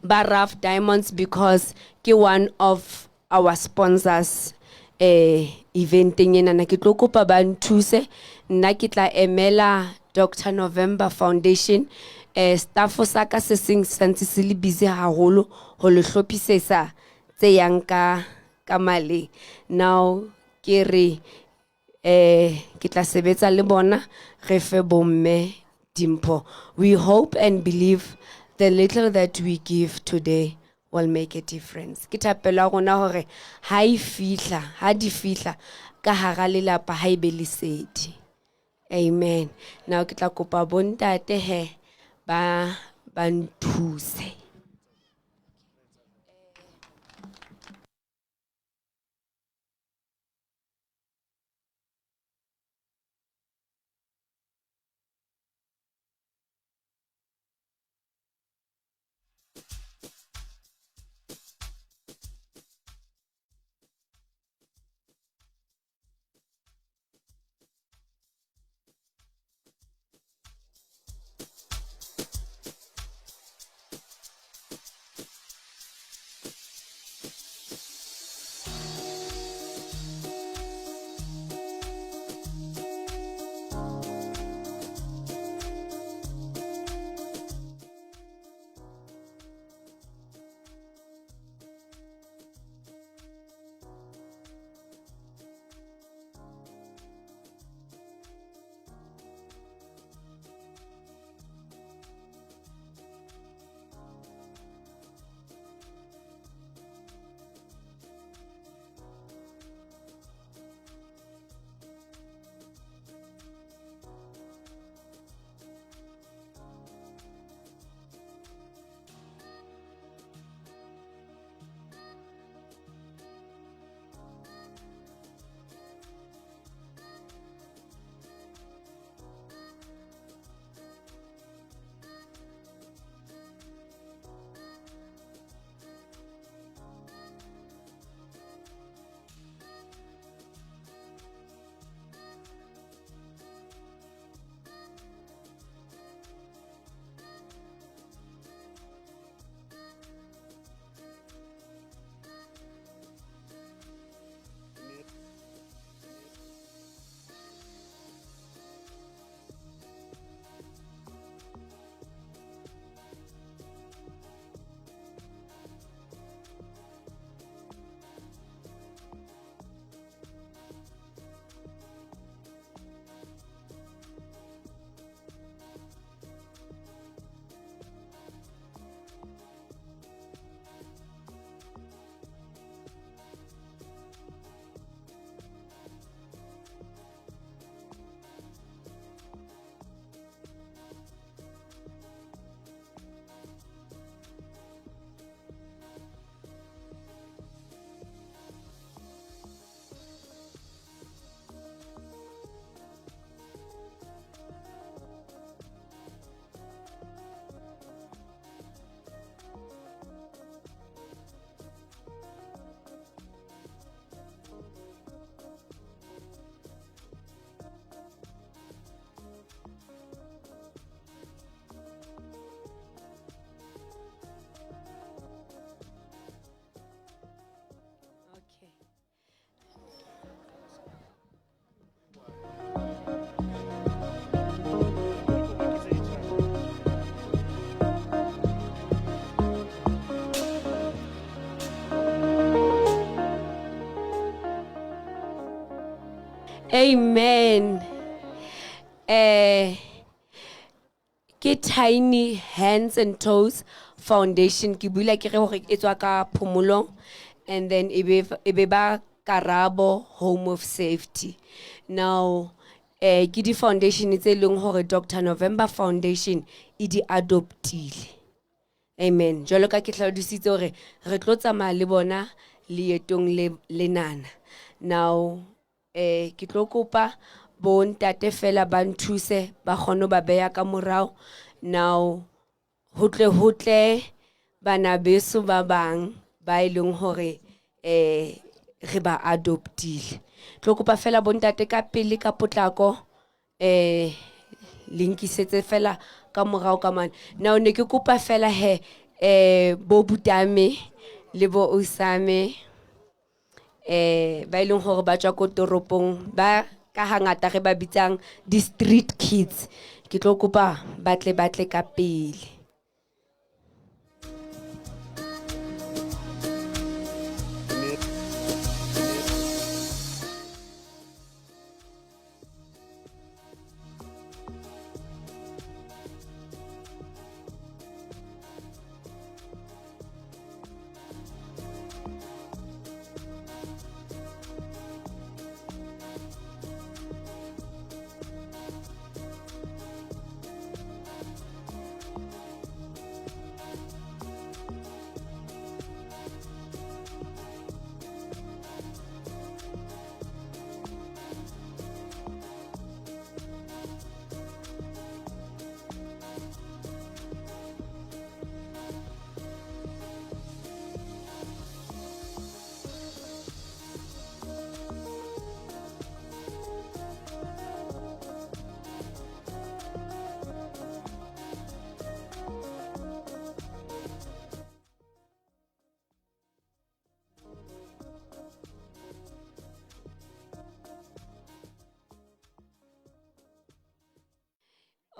ba Rough Diamonds because ke one of our sponsors eh eventeng enana ke tlo kopa ba nthuse nna ke tla emela Dr November Foundation eh staff sa ka se seng santse se le busy haholo ho le hlophisetsa tse yang ka ka maleng. Now ke re eh ke tla sebetsa le bona re fe bomme dimpho. We hope and believe the little that we give today will make a difference. Ke thapelo ya rona hore ha e fihla, ha di fihla ka hara lelapa ha e be lesedi. Amen. Now ke tla kopa bontate he ba ba nthuse. Amen. Ke Tiny Hands and Toes Foundation. Ke buile ke re hore e tswa ka Phomolong, and then e be ba Karabo Home of Safety. Now, Ke di-foundation tse leng hore Dr November Foundation e di adoptile. Amen. Jwalo ka ke hlalositse hore re tlo tsamaya le bona leetong le lenana. Now ke tlo kopa bo ntate fela ba nthuse ba kgone ho ba beha ka morao. Now ho tle ho tle bana beso ba bang ba e leng hore re ba adoptile. Tlo kopa fela bo ntate ka pele ka potlako le nkisetse fela ka morao ka mane. Now ne ke kopa fela he bo Butame le bo Osame ba e leng hore ba tswa ko toropong ba ka hangata re ba bitsang di-street kids. Ke tlo kopa ba tle ba tle ka pele.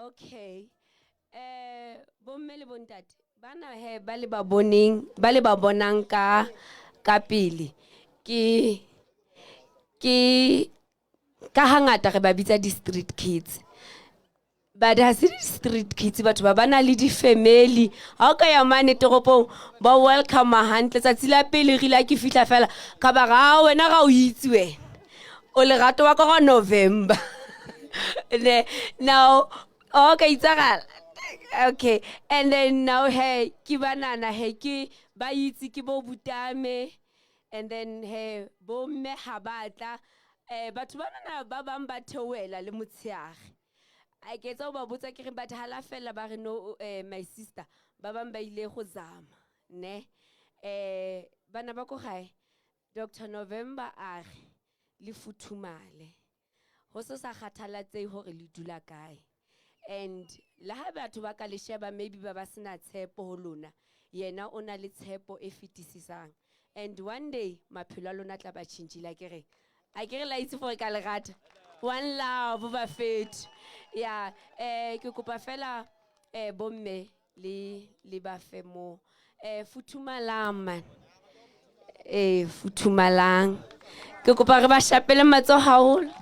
Okay. Bomme le bontate bana he ba le ba boneng ba le ba bonang ka ka pele ke ka hangata re ba bitsa di-street kids, but ha se di-street kids, batho ba bana le di-family. Ha o ka ya mane toropong ba welcome hantle. Tsatsi la pele re ile ke fihla fela ka ba ra wena ga o itse wena o lerato wa ka ga November. Ne now okay itsagala. Okay, and then now hey ke banana he ke ba itse ke bo Butame, and then he bo mme ha batla batho banana ba bang ba theohela le motsheare. A ke etsa ho ba botsa ke re batho ha la fela ba re no my sister ba bang ba ile go zama ne. Bana ba ko gae Dr November a re le futhumale ho se sa kgathalatsehe hore le dula kae. And le ha batho ba ka le sheba maybe ba ba sena tshepo ho lona, yena o na le tshepo e fetisisang. And one day maphelo a lona tla ba tjhentjhile. Ke re a ke re la itse for ka lerata. One love ba fethu. Yeah, ke kopa fela bomme le ba fe mo futhumalang man. Futhumalang. Ke kopa re ba shapele matsoho haholo.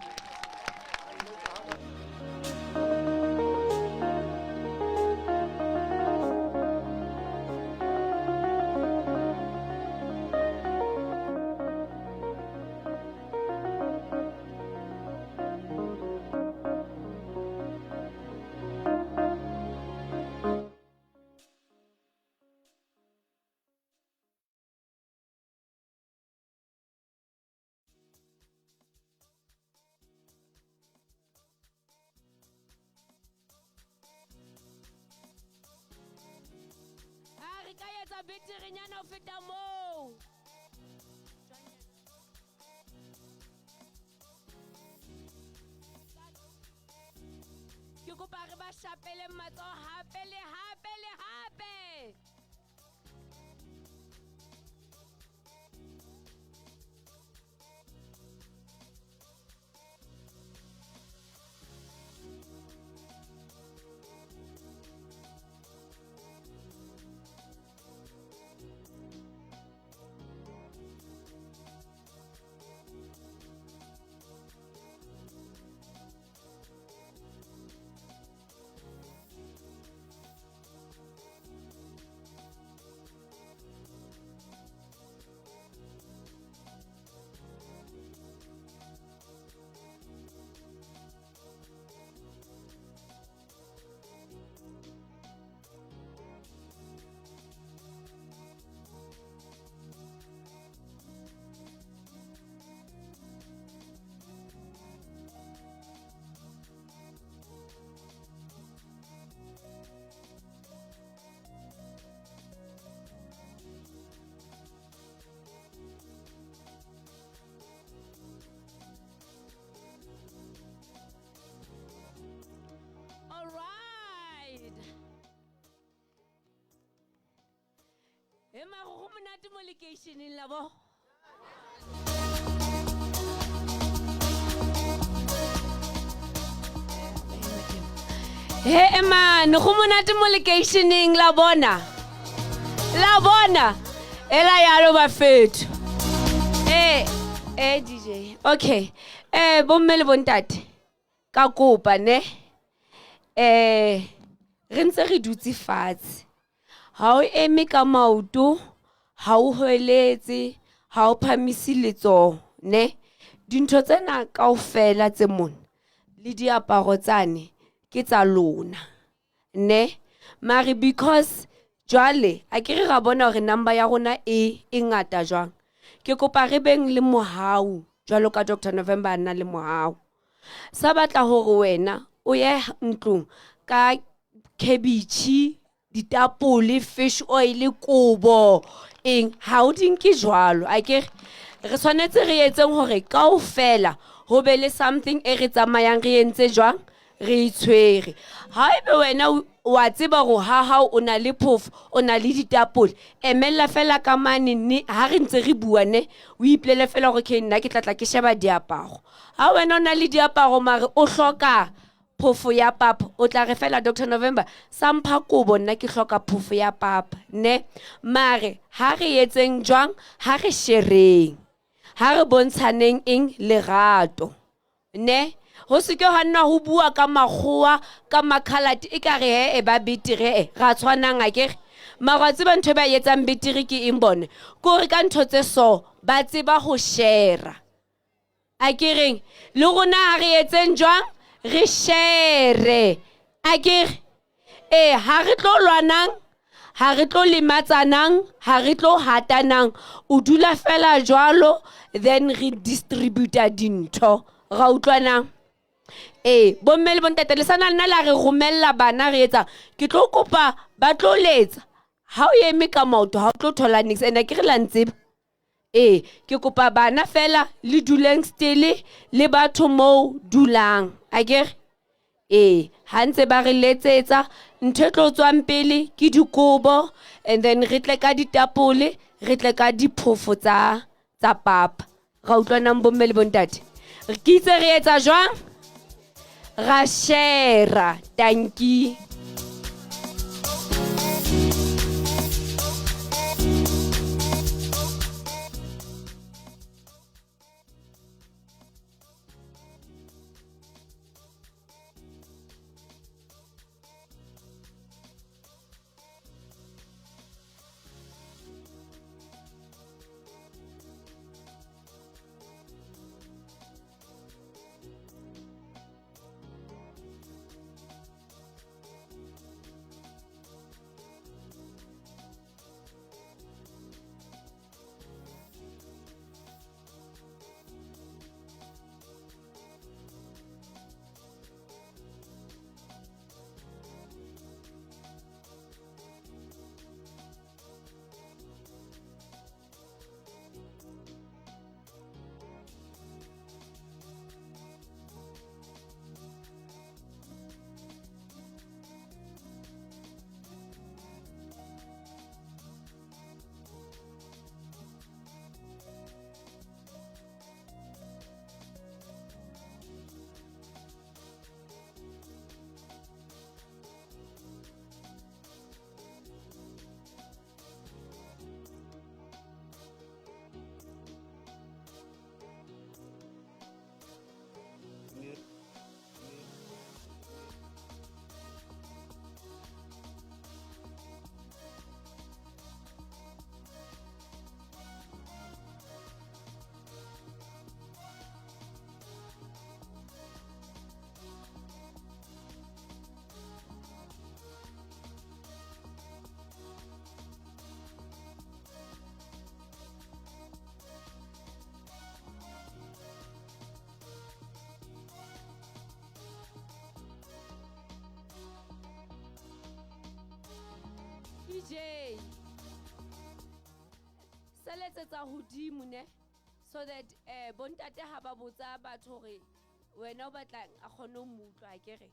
Beterenyana ho feta moo. Ke kopa re ba shapele matsoho hape le hape le hape. Monate mo lekeisheneng la bo. He man, go monate mo lekeisheneng la bona. La bona. Ela yalo bafethu. DJ. Okay. Bomme le bontate. Ka kopa ne. Re ntse re dutse fatshe. Ha o eme ka maoto, ha o hweletse, ha o phamise letsoho, ne? Dintho tsena kaofela tse mona le diaparo tsane ke tsa lona, ne? Mare because jwale a ke re ra bona hore number ya rona e ngata jwang. Ke kopa re beng le mohau jwalo ka Dr. November a nna le mohau. Sa batla hore wena o ye ntlong ka cabbage, ditapole, fish oil, kobo, eng, ha o di nke jwalo. A ke re tshwanetse re etseng hore kaofela ho be le something e re tsamayang re entse jwang, re itshwere. Ha ebe wena wa tseba hore ha hao o na le phofo, o na le ditapole, emella fela ka mane ne ha re ntse re bua ne, o ipolele fela hore ke nna ke tla tla ke sheba diaparo. Ha wena o na le diaparo mare o hloka phofo ya papa, o tla re fela Dr. November sa mpha kobo, nna ke hloka phofo ya papa, ne? Mare ha re etseng jwang, ha re shereng, ha re bontshaneng eng lerato, ne? Ho se ke ha nna ho bua ka makgowa, ka makhalate, e ka re he ba betere, e ra tshwanang akere. Mara wa tseba ntho e ba etsang betere ke eng bone? Ke hore ka ntho tse so ba tseba ho share. A ke reng le rona ha re etseng jwang, re share. A ke re ha re tlo lwanang, ha re tlo lematsanang, ha re tlo hatanang, o dula fela jwalo, then re distributa dintho. Ra utlwanang? Bomme le bontate le sana nna la re romella bana re etsa, ke tlo kopa ba tlo letsa. Ha o eme ka maoto ha o tlo thola niks, ene ke re la ntseba. Ke kopa bana fela le duleng still le batho moo dulang. Akere? Ha ntse ba re letsetsa, ntho e tlo tswang pele ke dikobo, and then re tle ka ditapole, re tle ka diphofo tsa papa. Ra utlwanang bomme le bontate? Re ke itse re etsa jwang? Ra share. Tanki. DJ se letsetsa hodimo ne, so that bontate ha ba botsa batho hore wena o batlang a kgone ho mo utlwa akere.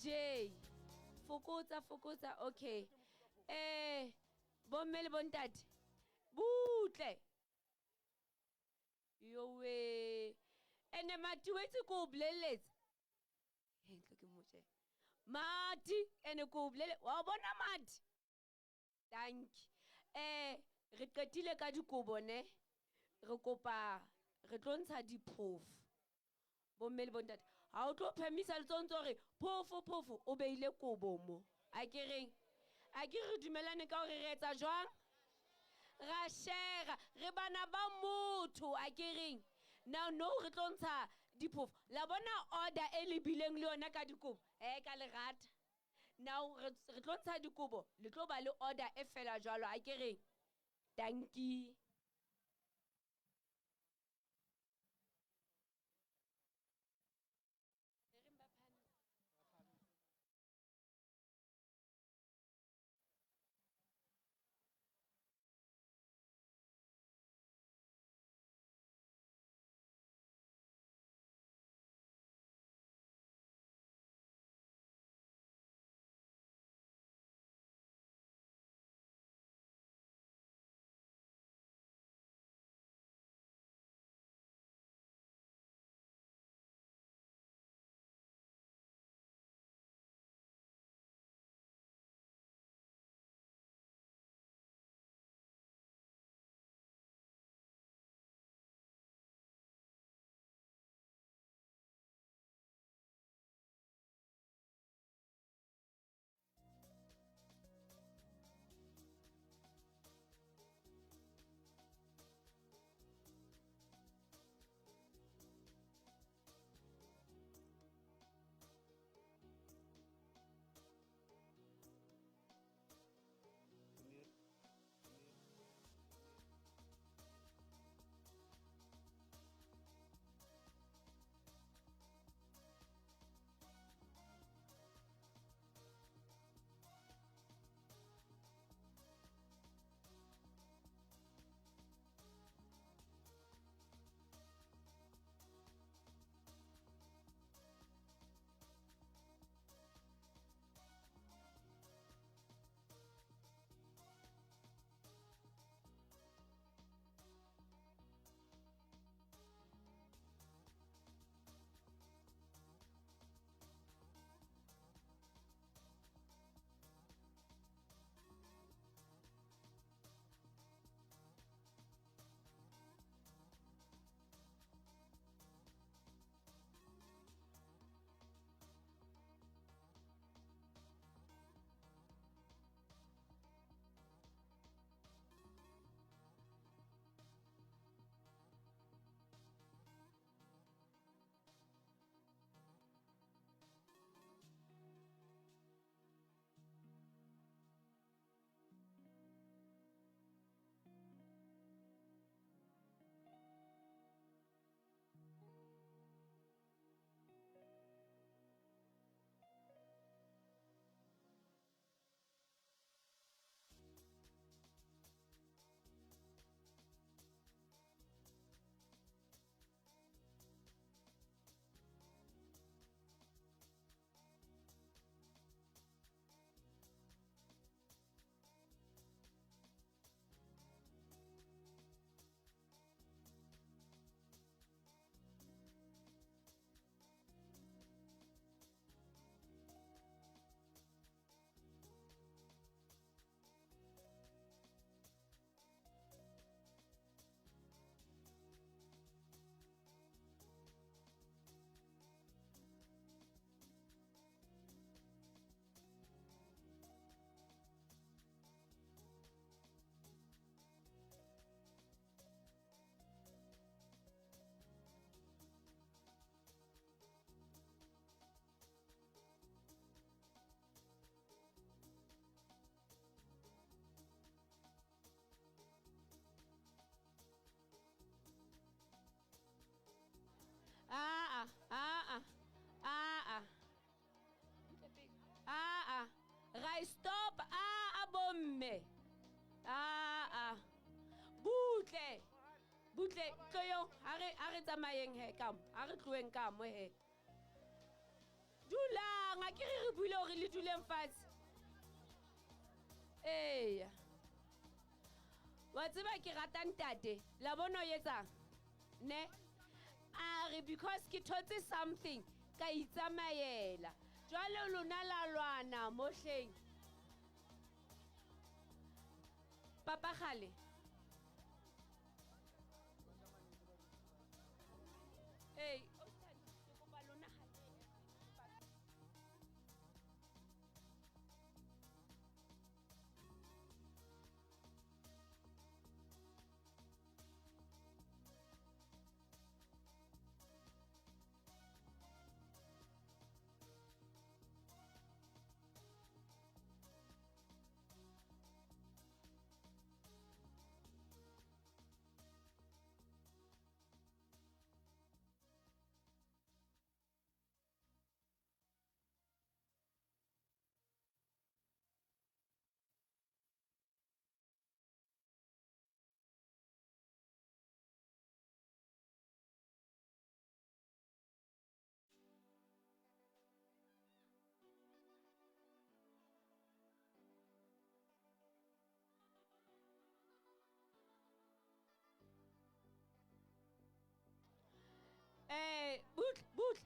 DJ fokotsa fokotsa okay bomme le bontate butle yowe ene mati wetse ko boleletse ntlo ke motje mati ene ko bolele wa bona mati thank re qetile ka dikobo ne re kopa re tlo ntsha diphofo bomme le bontate ha o tlo phemisa letsontso re phofo phofo o beile kobo mo a ke reng a ke re dumelane ka hore re etsa jwang ra share re bana ba motho a ke reng now no re tlo ntsha diphofo la bona order e lebileng le yona ka dikobo ka lerata now re tlo ntsha dikobo le tlo ba le order e fela jwalo a ke reng dankie. Ra stop bomme. Butle. Butle tloyong ha re tsamayeng he ka mo. Ha re tloheng ka mo he. Dulang, a ke re re buile hore le duleng fatshe. Eya. Wa tseba ke rata ntate, la bona o etsang? Ne? A re because ke thotse something ka itsamaela. Jwale lona la lwana mohleng. Papa Kgale. Hey, ke kopa lona ha butle, butle.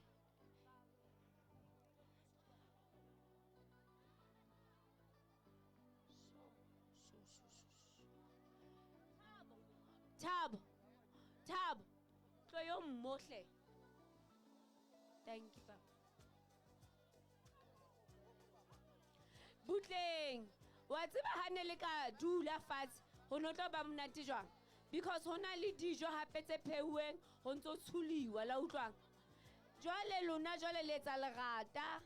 Thabo, Thabo, tlo yo mmohle. Thank you, Papa. Butleng, wa tseba ha ne le ka dula fatshe, ho no tlo ba monate jwang? Because ho na le dijo hape tse pheuweng, ho ntso tshuliwa, la utlwang? Jwale lona jwale le etsa lerata.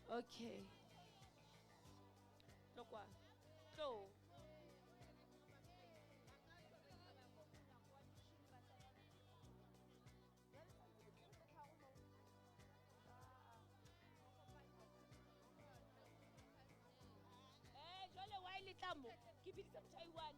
Okay. Tlo kwa. Tlo. Jwale why le tla mo? Ke biditse motho a i-one.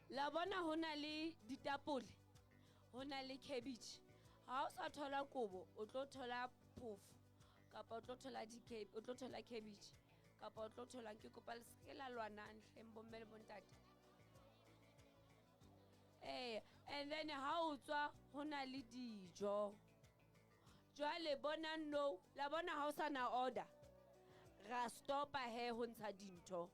La bona ho na le ditapole, ho na le cabbage. Ha o sa thola kobo, o tlo thola phofo kapa o tlo thola o tlo thola cabbage kapa o tlo thola. Ke kopa le se ke la lwanang hleng bomme le bontate. Ee, and then ha o tswa ho na le dijo. Jwale bonang no, la bona ha o sa na order. Ra stopa he ho ntsha dintho.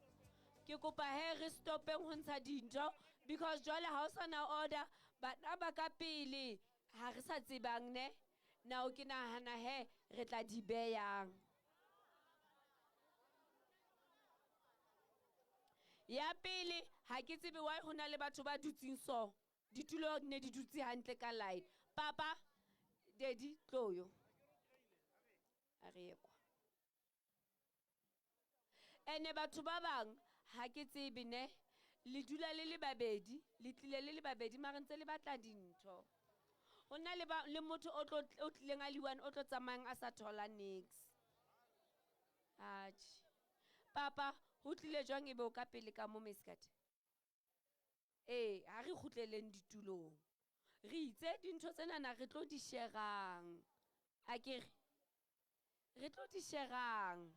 Ke kopa he re stopeng ho ntsha dintho because jwale ha o sa na order, bana ba ka pele ha re sa tsebang ne. Now ke nahana he re tla di beyang. Ya pele ha ke tsebe why ho na le batho ba dutseng so. Ditulo ne di dutse hantle ka line. Papa, daddy, tloyo. A re ye kwa. Ene batho ba bang ha ke tsebe ne, le dula le le babedi, le tlile le le babedi mare ntse le batla dintho. Ho na le ba le motho o tlo o tlileng a le one o tlo tsamayang a sa thola nix. Atjhe. Papa, ho tlile jwang ebe o ka pele ka mo meskate? Ee, ha re kgutleleng ditulong. Re itse dintho tsenana re tlo di sherang. Akere? Re tlo di sherang.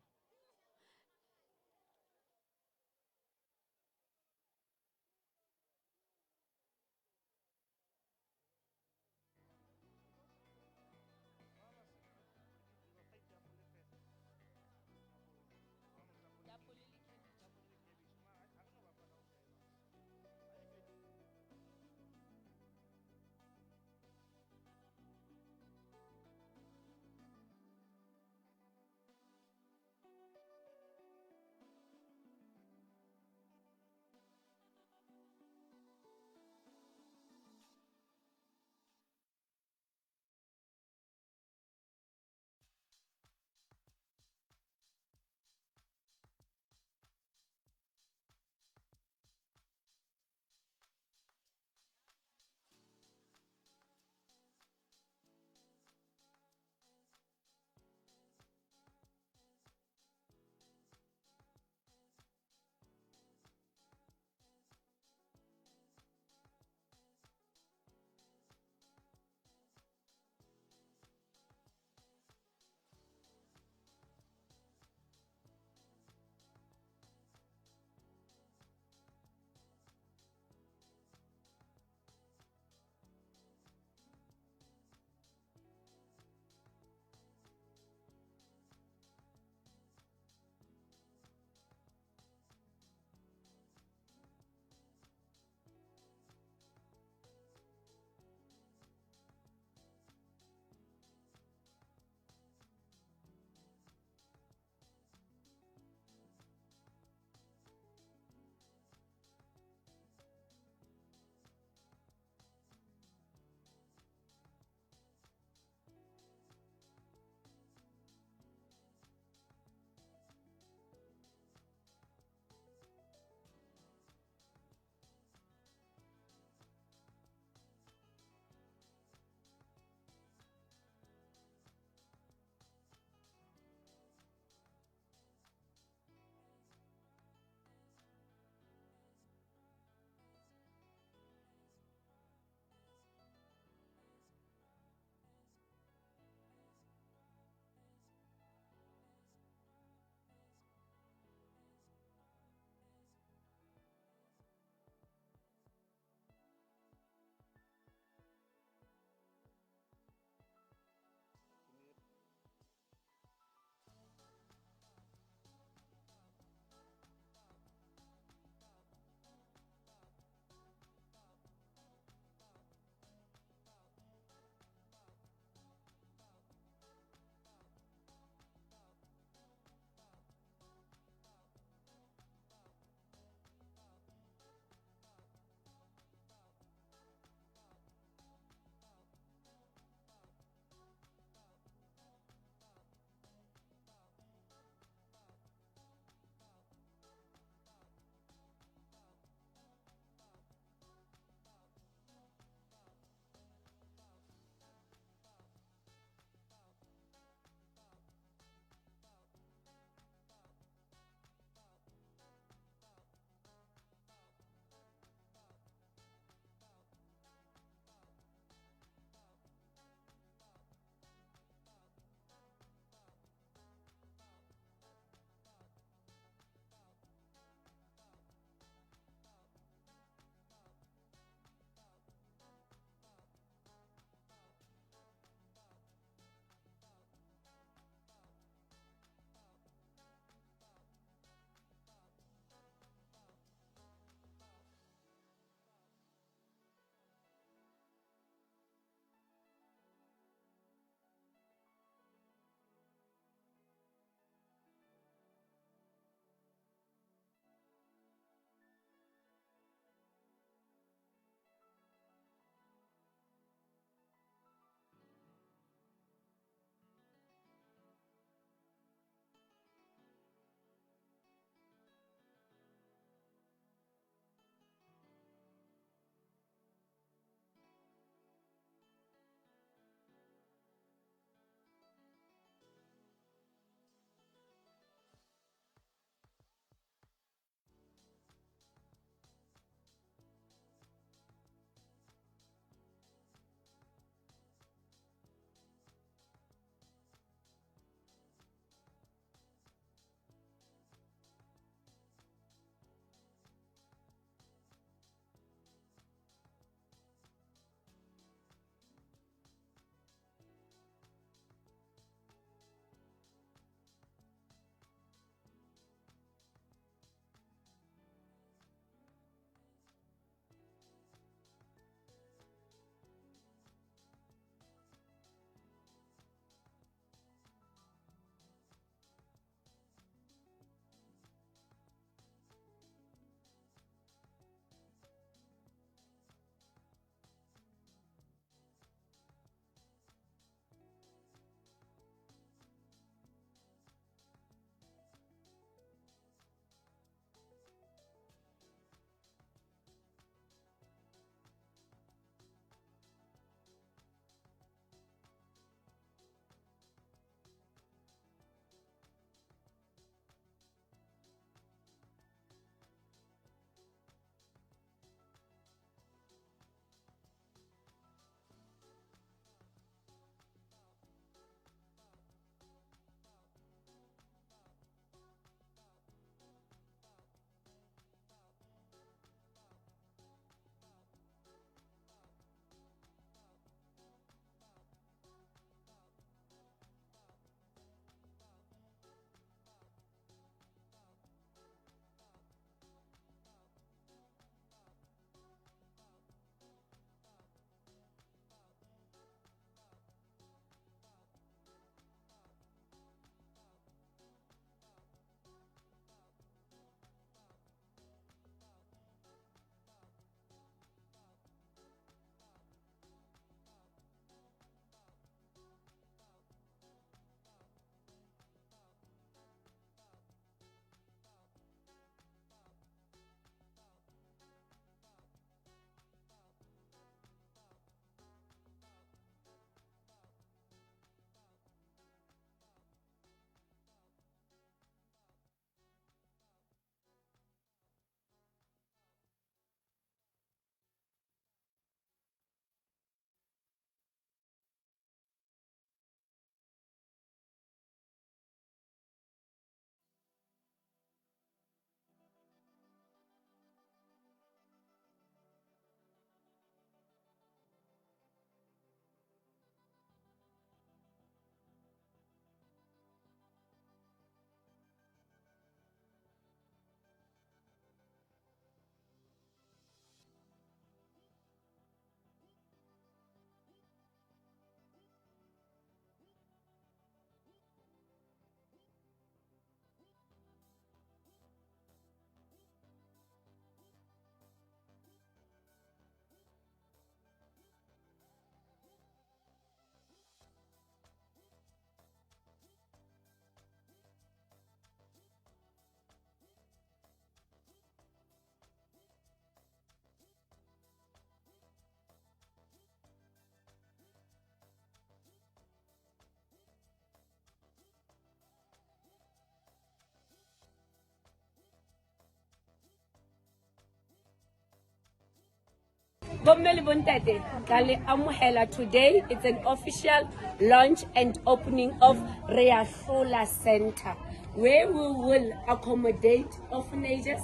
Bomme le bontate, tla le amohela today. It's an official launch and opening of Reahlola Center, where we will accommodate orphanages,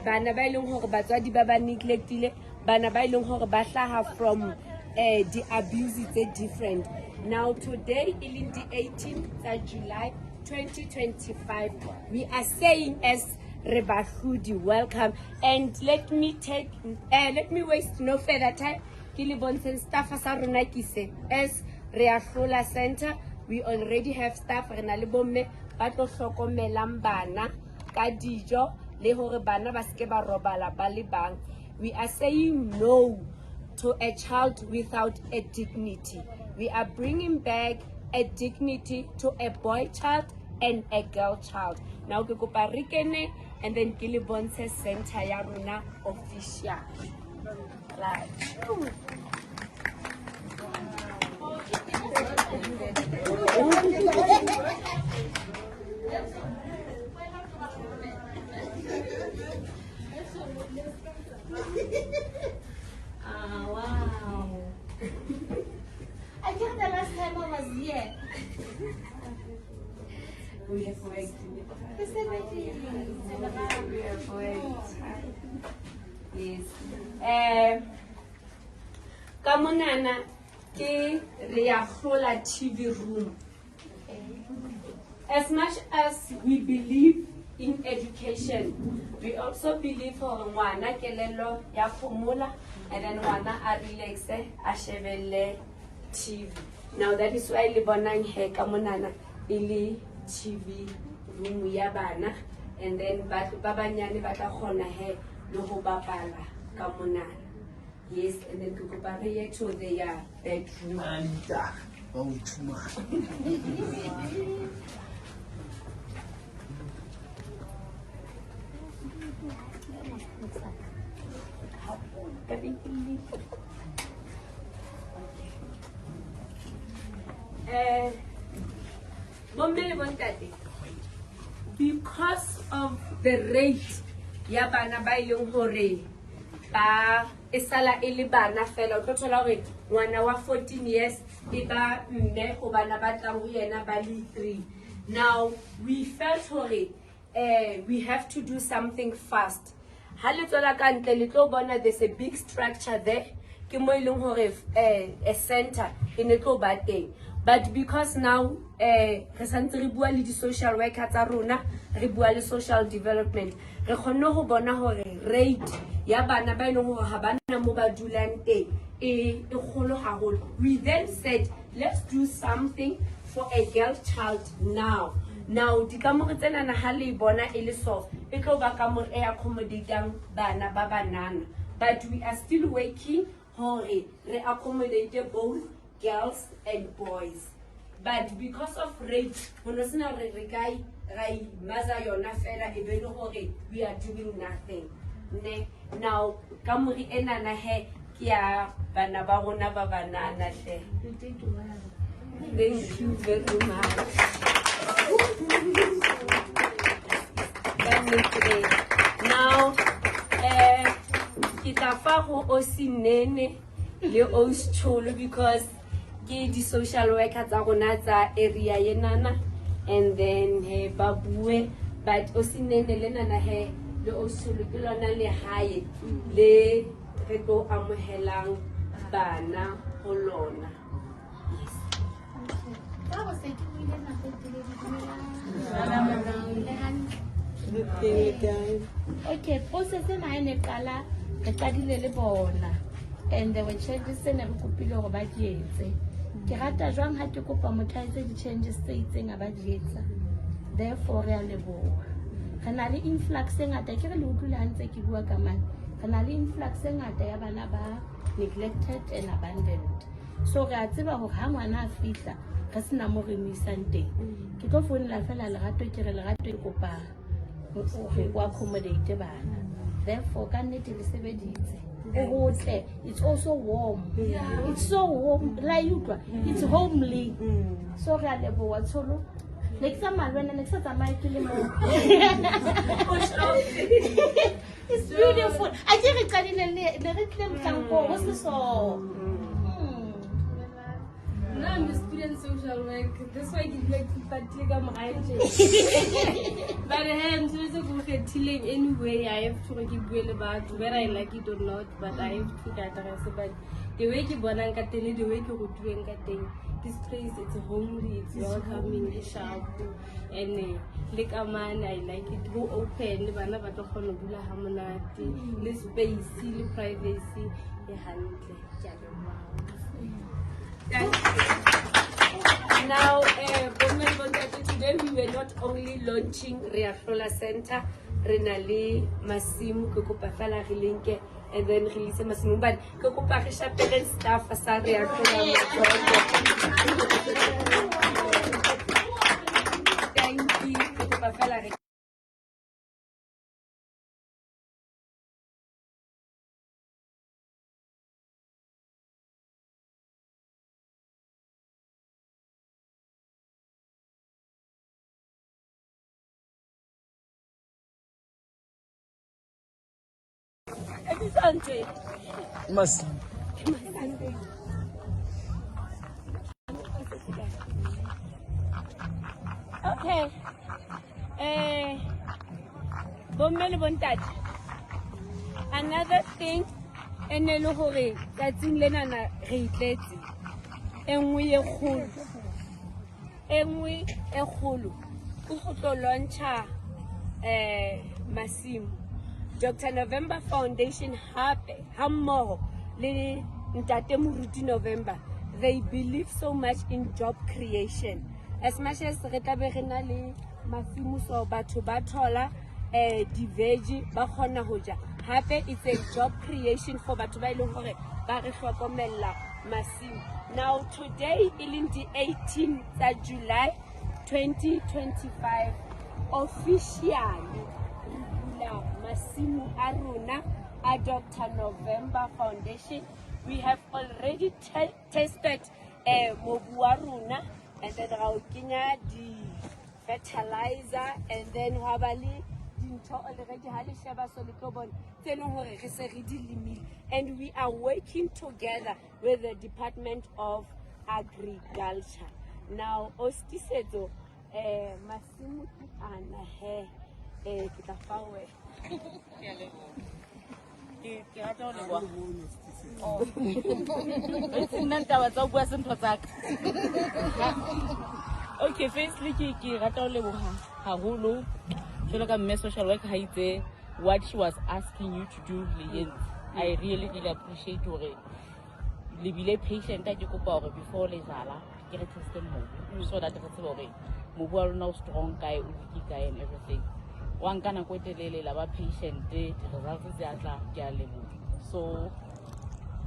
bana ba e leng hore batswadi ba ba neglectile, bana ba e leng hore ba hlaha from the abuse tse different. Now today, e leng di 18 tsa July 2025, we are saying as re bahlodi, welcome. And let me take let me waste no further time. Ke le bontsheng staff sa rona ke se. As Reahlola Center, we already have staff. Re na le bomme ba tlo hlokomelang bana ka dijo le hore bana ba seke ba robala ba le bang. We are saying no to a child without a dignity. We are bringing back a dignity to a boy child and a girl child. Now ke kopa re kene and then ke le bontshe center ya rona official. Right. Ah, wow. I think the last time I was here. We have worked. We have worked. Yes. Ka monana ke Reahlola TV room. As much as we believe in education, we also believe hore ngwana kelello ya phomola and then ngwana a relaxe, a shebelle TV. Now that is why le bonang he ka monana e le TV room ya bana, and then batho ba banyane ba tla kgona he le ho bapala ka monana. Yes, and then ke kopa re ye to their bedroom. Ba o iphumana. Bomme le bontate, because of the rate ya bana ba e leng hore ba e sala e le bana fela, o tlo thola hore ngwana wa 14 years e ba mme ho bana ba tlang ho yena ba le 3. Now we felt hore we have to do something fast. Ha le tswela ka ntle le tlo bona there's a big structure there, ke mo e leng hore a center e ne tlo ba teng. But because now re santse re bua le di-social worker tsa rona, re bua le social development, re kgonne ho bona hore rate ya bana ba e leng hore ha bana mo ba dulang teng e kgolo haholo. We then said let's do something for a girl child now. Now dikamore tsenana ha le bona e le so, e tlo ba kamore e accommodatang bana ba banana, but we are still working hore re accommodate both girls and boys. But because of rate, ho no sena hore re ka ra imaza yona fela e be le hore we are doing nothing. Ne? Now kamore enana he ke ya bana ba rona ba banana hle. Thank you very much. Now, ke tla fa ho Osinene le Oscholo because ke di social worker tsa rona tsa area yenana, and then he ba bue. But Osinene le nana he le Oscholo ke lona lehae le re tlo amohelang bana ho lona. Yes. Okay, process ena ha e ne qala, re qadile le bona, and there were changes tse ne re kopile hore ba di etse. Ke rata jwang ha ke kopa motho a etse di-changes tse itseng a ba di etsa. Therefore re a leboha. Re na le influx e ngata, ke re le utlwile ha ntse ke bua ka mane. Re na le influx e ngata ya bana ba neglected and abandoned. So re a tseba hore ha ngwana a fihla re sena mo re mo isang teng. Ke tlo founela fela Lerato, ke re Lerato ke kopa hore o accommodate bana. Therefore ka nnete le sebeditse. Ho hotle. It's also warm. It's so warm. La e utlwa? It's homely. So re a leboha Tsholo. Ne ke tsamaya le wena, ne ke sa tsamaye ke le mong. It's beautiful. A ke re qadile tlileng le ne re tlile mohlang koo ho se so. Nna I'm a student social work. That's why ke dula ke ipatile ka morae tje. But he mosebetsi o ke o kgethileng anyway, I have to gore ke bue le batho whether I like it or not, but I have to ke address. But the way ke bonang ka teng le the way ke rutilweng ka teng, this place, it's homely, it's welcoming, e sharp, and le kamane I like it. Go open, le bana ba tlo kgona ho dula ha monate, le space le privacy e hantle. Ke a leboha. Now, bomme le bontate, today we were not only launching Reahlola Center, re na le masimo, ke kopa fela re lenke and then re ise masimo, but ke kopa re shapele staff sa Reahlola matsoho. Thank you. Ke kopa fela re Masimo. Okay. Bomme le bontate. Another thing e ne le hore tsatsing lenana re itletse. E nngwe e kgolo. E nngwe e kgolo ke go tlo launcha masimo. Dr. November Foundation hape hammoho le Ntate Moruti November, they believe so much in job creation. As much as re tla be re na le masimo, so batho ba thola di-veggie ba kgona ho ja. Hape it's a job creation for batho ba e leng hore ba re hlokomella masimo. Now today e leng di 18 tsa July 2025, officially re bula masimo a rona a Dr. November Foundation. We have already tested mobu wa rona, and then ra o kenya di-fertilizer, and then hwa ba le dintho already ha le sheba so le tlo bona tse leng hore re se re di lemile, and we are working together with the Department of Agriculture. Now Ostisetso, masimo ke ana he, ke tla fa wena. Ke rata ho leboha. Oh. Itse nna ntaba tsa ho bua se ntho tsa ka. Okay, firstly ke rata ho leboha haholo jwalo ka mme social worker ha itse what she was asking you to do le entse. I really really appreciate hore le bile patient ha ke kopa hore before le jala ke re teste mobu so that re tsebe hore mobu wa lona o strong kae, o weak kae and everything. Wa nka nako e telele la ba patient, di-results tse a tla, ke a leboha. So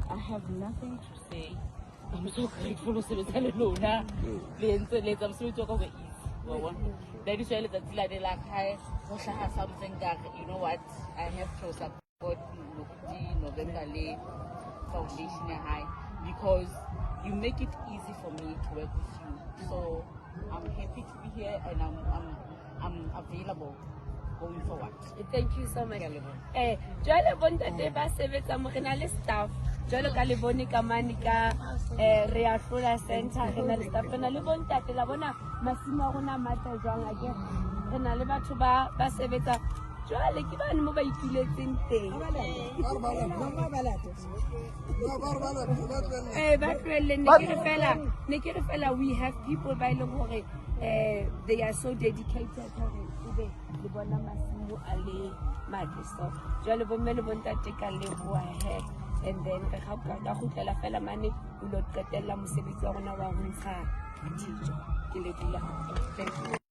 I have nothing to say. I'm so grateful ho sebetsa le lona. Le entse le etsa mosebetsi wa ka o be easy. Wa bona? That is why letsatsi lane la kae ho hlaha something ka re, you know what, I have to support Moruti November le foundation ya hae because you make it easy for me to work with you. So I'm happy to be here and I'm available going forward. Thank you so much. Ke a leboha. Jwale bontate ba sebetsa mo re na le staff. Jwalo ka le bone ka mane ka Reahlola Center re na le staff, re na le bontate la bona masimo a rona a matle jwang akere. Re na le batho ba sebetsa jwale ke bane mo ba ituletseng teng. Ba tlohelle, ne ke re fela we have people ba e leng hore they are so dedicated hore ebe le bona masimo a le matle. So jwale bomme le bontate ka leboha he, and then re ka kgutlela fela mane o lo qetella mosebetsi wa rona wa ho ntsha dijo. Ke lebohile haholo. Thank you.